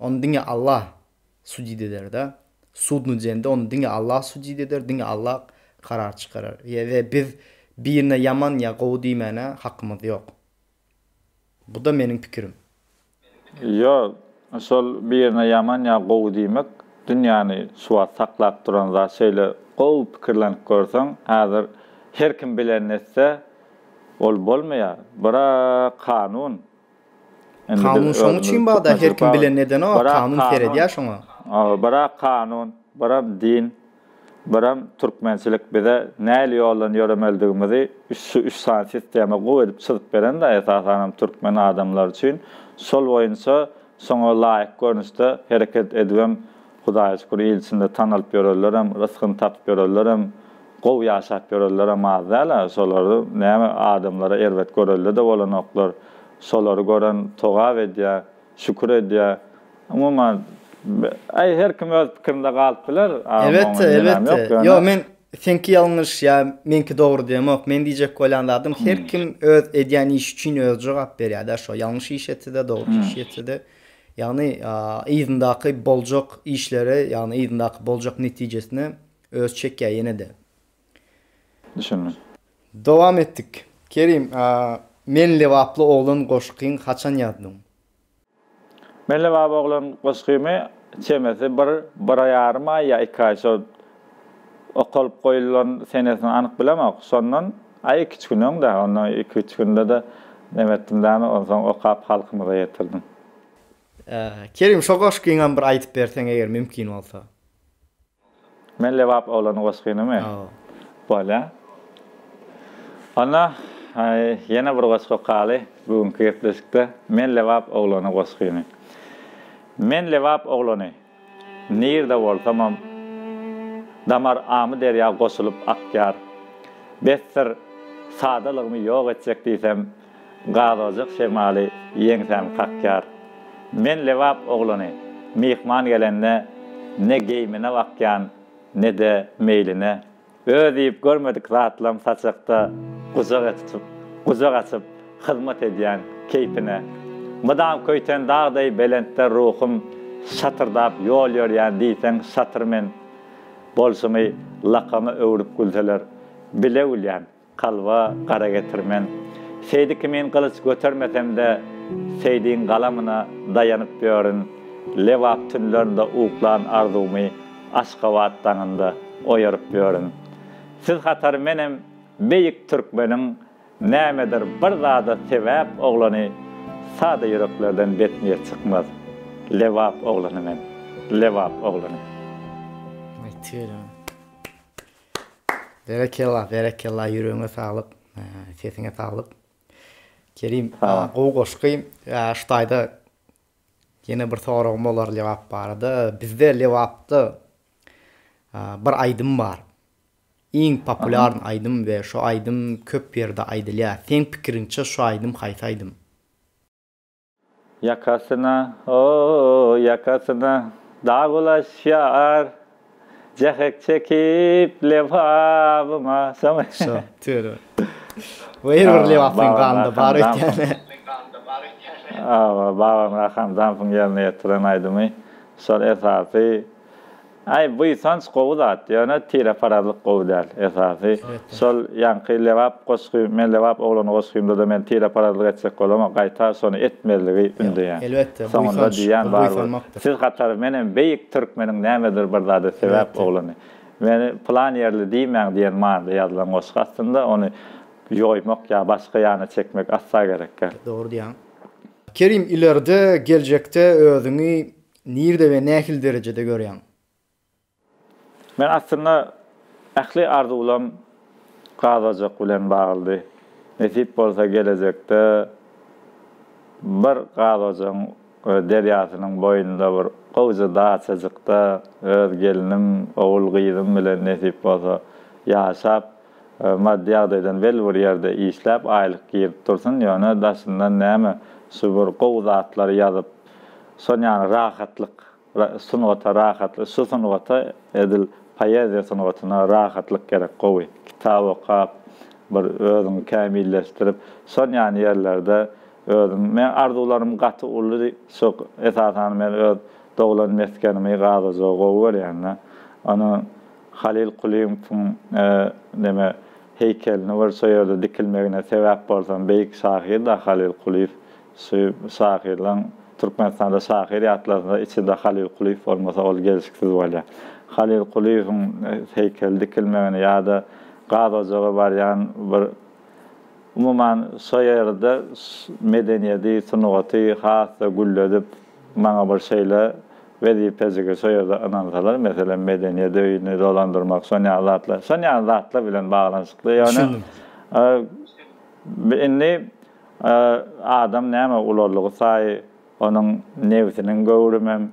Ony diňe Allah sudit eder-de. Sudny dende ony diňe Allah sudit eder, diňe Allah karar çykarar. We biz birine ýaman ýa gowy diýmäne hakymyz ýok. Bu-da meniň pikirim. Ýok, şol birine ýaman ýa gowy diýmek dünýäni şu wagt saklap duran zat. Şeýle gowy pikirlenip görseň, häzir her kim bilenini etse, ol bolmaýar. Bir-ä kanun, Kanun şoň üçin barda her kim bilen edenok kanun seredýär şoňa. Bira kanun, biram din, biram türkmençilik bize näli ýoldan ýöremelidigimizi şu üç sany sistema gowy edip çyzyp berende esasanam türkmen adamlary üçin şol boýunça şoňa laýyk görnüşde hereket edibem Hudaýa şükür il içinde tanalyp ýörenlerem rysgyny tapyp ýörenlerem gowy ýaşap ýörenlerem az däl-ä, şolary näme adamlara erbet görelde-de bolanoklar, şolary gören togap edýär, şükür edýär. Umuman, äý her kim öz pikirinde galyp biler, agam Elbetde, oňa nemäm ýok, elbetde. ýöne. Ýok, men seňki ýalňyş ýa meňki dogry diýemok. Men diýjek bolýan zadym her kim öz edýän işi üçin özi jogap berýär-dä, şo ýalňyş iş etse-de, dogry iş etse-de. Ýagny yzyndaky boljak işlere, ýagny yzyndaky boljak netijesine Öz çekýä ýene-de. Düşündim. Dowam etdik. Kerim, Men lebaply oglan goşgyň haçan ýazdyň? Men lebaply oglan goşgymy çemesi bir, bir ýarym aý ýa iki aý şo okalyp goýulan senesini anyk bilemok. Şondan aý iki-üç gün öň-dä, ondan iki-üç günde-de neme etdim dämi, onsoň okap halkymyza ýetirdim. Kerim, şo goşgyňam bir aýdyp berseň eger mümkin bolsa. Men Lebap oglany goşgynymy? Bolýa. Onda ýene bir goşgy okaly bu günki gepleşikde. Men Lebap oglany goşgyny. Men Lebap oglany. Nirde bolsamam damar Amyderýa goşulyp akýar. Besdir, sadalygymy ýok etjek diýsem, Gazojak şemaly ýeňsämi kakýar. Men Lebap oglany, myhman gelende ne geýmine bakýan, ne-de meýline. Öz iýip görmedik zatlam saçakda gujak açyp, gujak açyp hyzmat edýän keýpine. Mydam köýten dag deý belentde ruhum şatyrdap ýol ýörýän diýseň şatyr men. Bolşumy lakama öwrüp gülseler, bile gülýän. Kalba gara getirmen. Seýdi kimin gylyç götermesem-de, Seýdiň galamyna daýanyp ýörün. Lebap tünlerinde uklan arzuwmy Aşgabat daňynda oýaryp ýörün. Siz hatary menem beýik türkmeniň. Nämedir bir zada sebäp oglany Sada ýüreklerden bet niýet çykmaz. Lebap oglany men. Lebap oglany. Aý tüweleme. Berekella berekella ýüregiňe saglyk sesiňe saglyk. Kerim gowy goşgy şu taýda ýene bir soragym bolar Lebap barada. Bizde Lebapda bir aýdym bar. Iň populýarny aýdym we şo aýdym köp ýerde aýdylýar. Seň pikiriňçe şo aýdym haýsy aýdym? Ýakasyna, o, ýakasyna dag ulaşýar, Jähek çekip Lebabyma. Şomy? Şo, tüweleme. Bu her bir lebaplyň ganynda bar öýtýän. Hawa, Babamyrat Hamdamowyň ýerine ýetiren aýdymy. Şol esasy Aý buýsanç gowy zat, ýöne tireparazlyk gowy däl, esasy şol ýaňky Lebap goşgy, men Lebap oglany goşgymda-da men tireparazlyk etjek bolamok, gaýta şony etmezligi ündeýän. Elbetde, Soňunda buýsanç, diýýän bu barybir buýsanmakdyr. siz hatary menem beýik türkmeniň nämedir bir zada sebäp oglany. Meni pylan ýerli diýmäň diýen manyda ýazylan goşgy aslynda ony ýoýmak ýa başga ýana çekmek asla gerek däl. Dogry diýýäň. Kerim ileride geljekde özüňi Nirde we nähili derejede görýäň? Men aslynda ähli arzuwlam gazojak bilen baglydy. Nesip bolsa gelejekde bir gazojagyň derýasynyň boýunda bir gowja daçajykda öz gelinim, ogul gyzym bilen nesip bolsa ýaşap, maddy ýagdaýdan belli bir ýerde işläp aýlyk girip dursun, ýöne daşyndan näme şu bir gowy zatlary ýazyp, Şon ýaly rahatlyk, sungata rahatlyk, şu sungata edil poeziýa sungatyna rahatlyk gerek gowy. Kitap okap, bir özüňi kämilleşdirip, şon ýaly ýerlerde özüm, meň arzuwlarym gaty uly, şu esasan men öz doglan mesgenimi Gazojagy gowy görýän-de. Ony Halyl Kulyýewiň neme heýkelini bir şo ýerde dikilmegine sebäp bolsam, beýik şahyr-da Halyl Kulyýew. Şu şahyrlaň Türkmenistanda şahyr ýatlansa içinde Halyl Kulyýew bolmasa ol gelşiksiz bolýar. Halyl Kulyýewiň heýkeli dikilmegini ýa-da gaz ojaga barýan bir umuman şo ýerde medeniýedi, sungaty has-da gülledip maňa bir şeýle wezipejigi şo ýerde ynansalar meselem medeniýet öýüni dolandyrmak şon ýaly zatlar şon ýaly zatlar bilen baglanyşykly ýöne indi Adam näme ulaldygy saýy onuň nebsiniň göwrümem,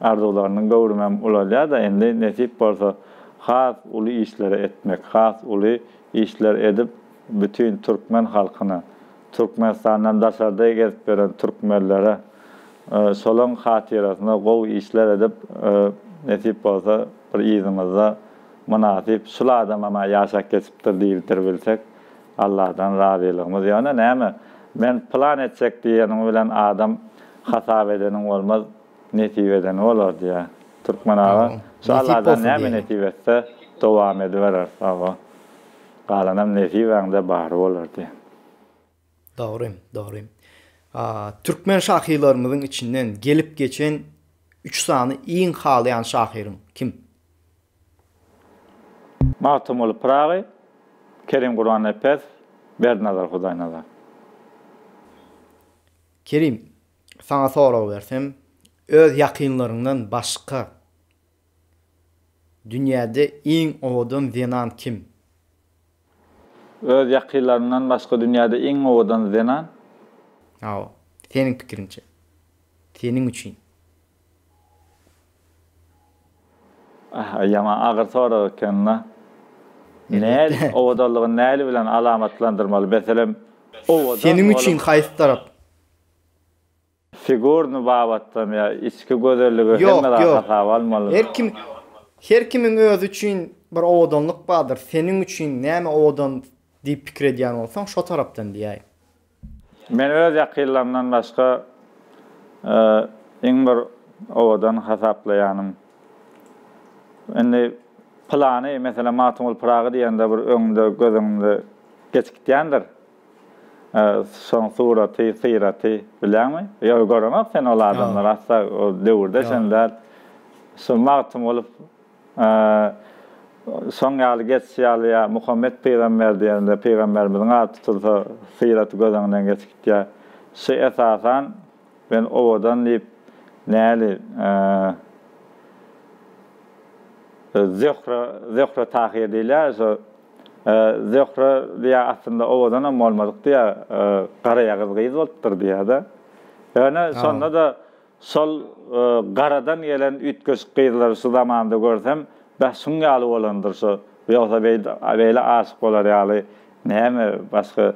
arzuwlarynyň göwrümem ulalýar-da, indi nesip bolsa has uly işleri etmek, has uly işler edip bütin türkmen halkyna, Türkmenistandan daşarda gezip ýören türkmenlere şolaň hatyrasyna gowy işler edip nesip bolsa bir yzymyzda mynasyp şul adamam-a ýaşap geçipdir diýdirbilsek Allahdan razylygymyz ýöne näme men plan etjek diýeniň bilen adam hasap edeniň bolmaz nesip edeni bolar diýä Türkmen aga şu Allahdan näme nesip etse dowam ediberer hawa galanam nesibäňde bary bolar diýä. Dogry dogry. Türkmen şahyrlarymyzyň içinden gelip geçen üç sany iň halaýan şahyryň kim? Magtymguly Pyragy, Kerim Gurbannepes, Berdinazar Hudaýnazar. Kerim, saňa sorag bersem, öz ýakynlaryňdan başga dünýäde iň owadan zenan kim? Öz ýakynlarymdan başga dünýäde iň owadan zenan? Hawa, seniň pikiriňçe. Seniň üçin. Ýaman agyr sorag eken-la. Näl, owadanlygy näli bilen alamatlandyrmaly? Meselem, owadan Seniň üçin haýsy tarap? Figurny babatdamy ýa içki gözelligi hemme zat hasaba almalymy? Her kim her kimiň özi üçin bir owadanlyk bardyr. Seniň üçin näme owadan diýip pikir edýän bolsaň, şo tarapdan diýäý. Men öz ýakynlarymdan başga iň bir owadan hasaplaýanym. Indi pylany, meselem, Magtymguly Pyragy diýende bir öňüňde, göz öňüňde geçip gitýändir. Şoň suraty, syraty bilýäňmi? Ýok, göreňok sen ol adamlary asla o döwürde sen däl. Şu Magtymguly. Şoň ýaly geçişi ýaly ýa Muhammet pygamber diýende pygamberimiziň ady tutulsa syraty göz öňünden geçip gitýär. Şu esasan men owadan diýip näli Zöhre Zöhre Tahyr diýilýär şo Zöhre diýýär aslynda owadanam bolmadyk diýýär garaýagyz gyz bolupdyr diýýär-de. Ýöne şonda-da Şol garadan gelen üýtgeşik gyzlary şu zamanda görsem, beh şuň ýaly bolandyr şu, ýogsa beýle aşyk bolar ýaly näme başga,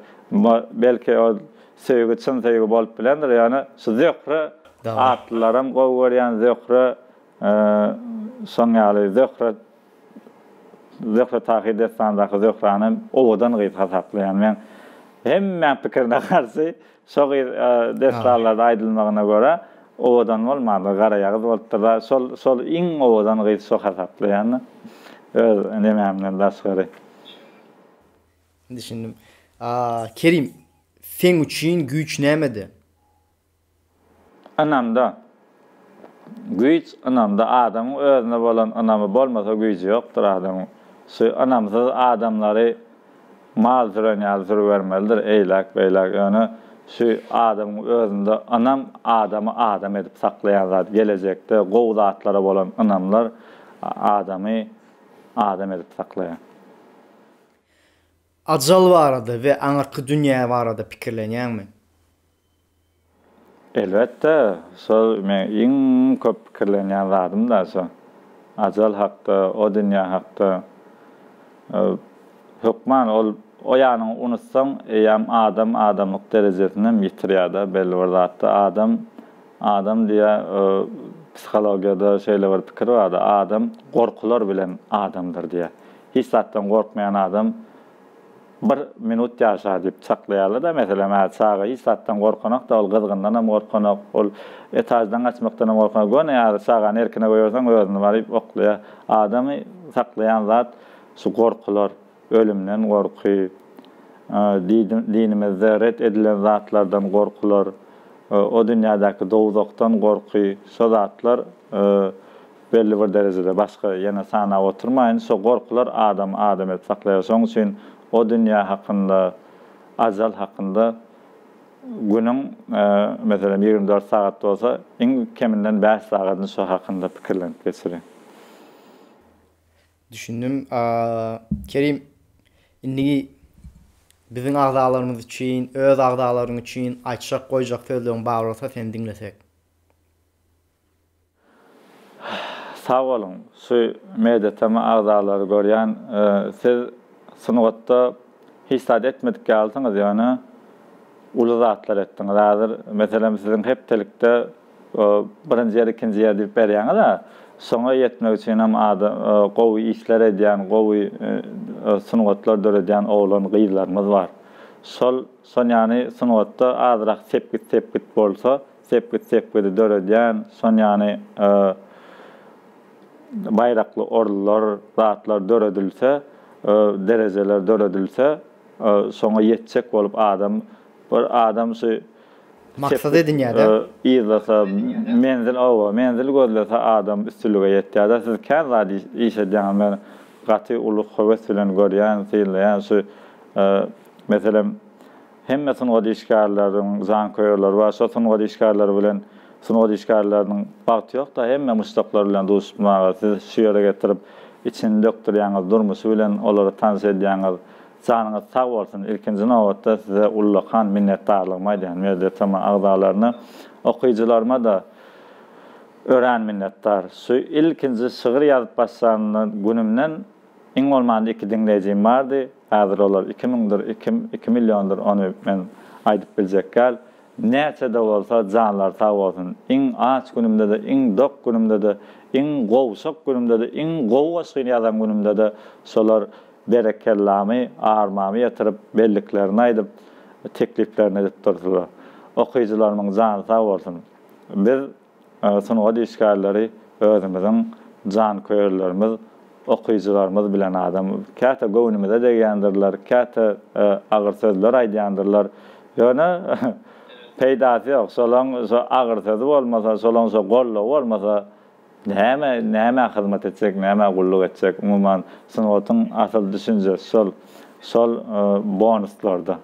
belki ol söýgi çyn söýgi bolup bilendir, ýöne şu Zöhre atlylaram gowy görýän Zöhre şoň ýaly Zöhre Zöhre Tahyr dessandaky Zöhrany hem owadan gyz hasaplaýan. Men hemmäň pikirine garşy şo gyz dessanlarda aýdylmagyna görä owadan bolmandyr, garaýagyz bolupdyr. Şol şol iň owadan gyz şo hasaplaýan öz nemämden daşgary. Düşündim. Kerim, seň üçin güýç nämede? Ynamda. Güýç ynamda. Adamyň özüne bolan ynamy bolmasa güýji ýokdur adamyň. Şu ynamsyz adamlary mal süren ýaly sürübermelidir eýläk beýläk ýöne şu adamyň özünde ynam adamy adam edip saklaýan zat gelejekde gowy zatlara bolan ynamlar adamy adam edip saklaýar. Ajal barada we aňyrky dünýä barada pikirlenýäňmi? Elbetde, şol meň iň köp pikirlenýän zadym-da şo. Ajal hakda, o dünýä hakda. Hökman ol o ýanyňy unutsaň, eýýäm adam adamlyk derejesinem ýitirýär-de belli bir zatda. Adam, adam diýýär, psihologiýada şeýle bir pikir bar-da, adam gorkular bilen adamdyr diýýär. Hiç zatdan gorkmaýan adam Bir minut ýaşar diýip çaklaýarlar-da, meselem, hä, çaga hiç zatdan gorkanok-da, ol gyzgyndanam gorkanok, ol etaždan gaçmakdanam gorkanok, göni ýaly çagany erkine goýberseň, özüni baryp oklaýar. Adamy saklaýan zat şu gorkular, ölümden gorky, dinimizde ret edilen zatlardan gorkular, o dünýädäki dowzahdan gorky, şo zatlar Belli bir derejede başga ýene sanap oturmaýyn. Şo gorkular adamy adam edip saklaýar. Şoň üçin o dünýä hakynda, ajal hakynda günüň, meselem, 24 sagat bolsa, iň keminden bäş sagadyny şo hakynda pikirlenip geçiriň. Düşündim. Kerim, indigi biziň agzalarymyz üçin, öz agzalaryň üçin aýtjak, goýjak sözleriň bar bolsa seni diňlesek. Sag boluň şu Media-TM agzalary görýän siz sungatda hiç zat etmedik ýalysyňyz ýöne uly zatlar etdiňiz häzir meselem siziň hepdelikde birinji ýer ikinji ýer diýip berýäňiz-ä şoňa ýetmek üçinem gowy işler edýän gowy sungatlar döredýän oglan gyzlarymyz bar şol şon ýany sungatda azrak sepgit sepgit bolsa Sepgit sepgidi döredýän, şon ýany baýrakly orunlar, zatlar döredilse, derejeler döredilse, şoňa ýetjek bolup adam, bir adam şu Maksat edinýär-de. Yzlasa, menzil, hawa, menzil gözlese adam üstünlige ýetýär-de. Siz kän zat iş edýäňiz, men gaty uly höwes bilen görýän, synlaýan şu, meselem, Hemme sungat işgärleriniň janköýerleri bar. Şo sungat işgärleri bilen sungat işgärleriniň bagty ýok-da, hemme muşdaklar bilen duşmaga. Siz şu ýere getirip, içini dökdürýäňiz, durmuşy bilen olary tanyş edýäňiz. Janyňyz sag bolsun! Ilkinji nobatda size ullakan minnetdarlygymy aýdýan, Media-TM agzalaryna, okyjylaryma-da örän minnetdar. Şu ilkinji şygyr ýazyp başlan günümden iň bolmanda iki diňleýjim bardy. Häzir olar iki müňdür, iki, iki milliondyr, ony men aýdyp biljek däl. Näçe-de bolsa, janlary sag bolsun. Iň aç günümde-de, iň dok günümde-de, iň gowşak günümde-de, iň gowy goşgyny ýazan günümde-de şolar berekellamy, armamy ýetirip, belliklerini aýdyp, tekliplerini edip durdular. Okyjylarymyň jany sag bolsun. Biz Sungat işgärleri özümiziň janköýerlerimiz, okyjylarymyz bilen adam käte göwnümize degýändirler, käte agyr sözler aýdýandyrlar. Ýöne peýdasy ýok. Şolaň şo agyr sözi bolmasa, şolaň şo goldawy bolmasa. Näme, nämä hyzmat etjek, nämä gulluk etjek, umuman, sungatyň asyl düşünjesi şol, şol bonuslarda,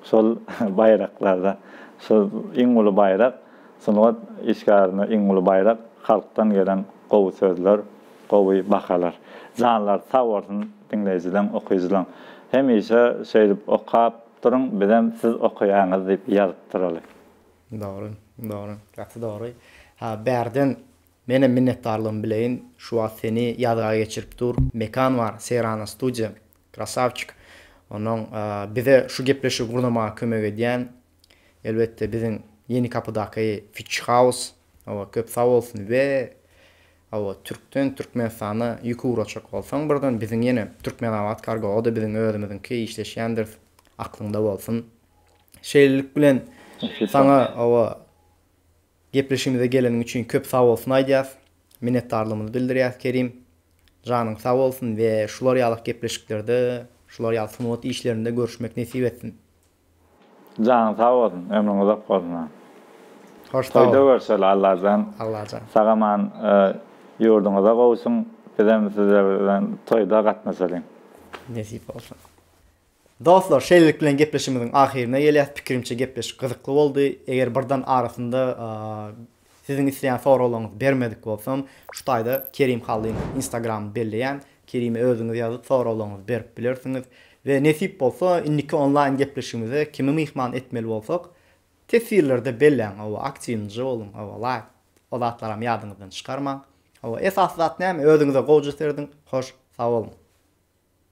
şol baýraklarda. Şol iň uly baýrak, sungat işgärine iň uly baýrak halkdan gelen gowy sözler, gowy bahalar. Janlary sag bolsun diňleýjileň, okyjylaň. Hemişe şeýdip okap duruň, bizem siz okaýaňyz diýip ýazyp duraly. Dogry, dogry, gaty dogry. Ha, bärden menem minnetdarlygymy bileýin. Şu wagt seni ýazga geçirip dur. Mekan bar, Seýrana studiýa. Krasawçik. Onuň bize şu gepleşigi gurnamaga kömek edýän, elbetde biziň Ýenikapydaky Fitch House. Hawa, köp sag bolsun we hawa, türkden Türkmenistana ýük ugratjak bolsaň birden biziň ýene Türkmenabat kargo, o-da biziň özümiziňki işleşýändiris. Aklyňda bolsun. Şeýlelik bilen saňa hawa gepleşigimize geleniň üçin köp sagbolsun aýdýas. Minnetdarlygymyzy bildirýäs Kerim. Janyň sag bolsun we şular ýaly gepleşiklerde, şular ýaly sungat işlerinde görüşmek nesip etsin. Janyň sag bolsun, ömrüň uzak bolsun agam. Hoş sag bol. Toýda görşeli Allajan. Allajan. Sag-aman ýurduňyza gowşuň, bizem sizler bilen toýda gatnaşalyň. Nesip bolsa. Dostlar şeýlelik bilen gepleşigimiziň ahyryna gelýäs pikirimçe gepleşik gyzykly boldy eger birden arasynda siziň isleýän soraglaryňyzy bermedik bolsam şu taýda Kerim Hallyň instagramyny belleýän Kerime özüňiz ýazyp soraglaryňyzy berip bilersiňiz we nesip bolsa indiki onlaýn gepleşigimize kimi myhman etmeli bolsak teswirlerde belläň hawa aktiwnyja boluň hawa laýk o zatlaram ýadyňyzdan çykarmaň hawa esasy zat näme özüňize gowja serediň hoş sag boluň.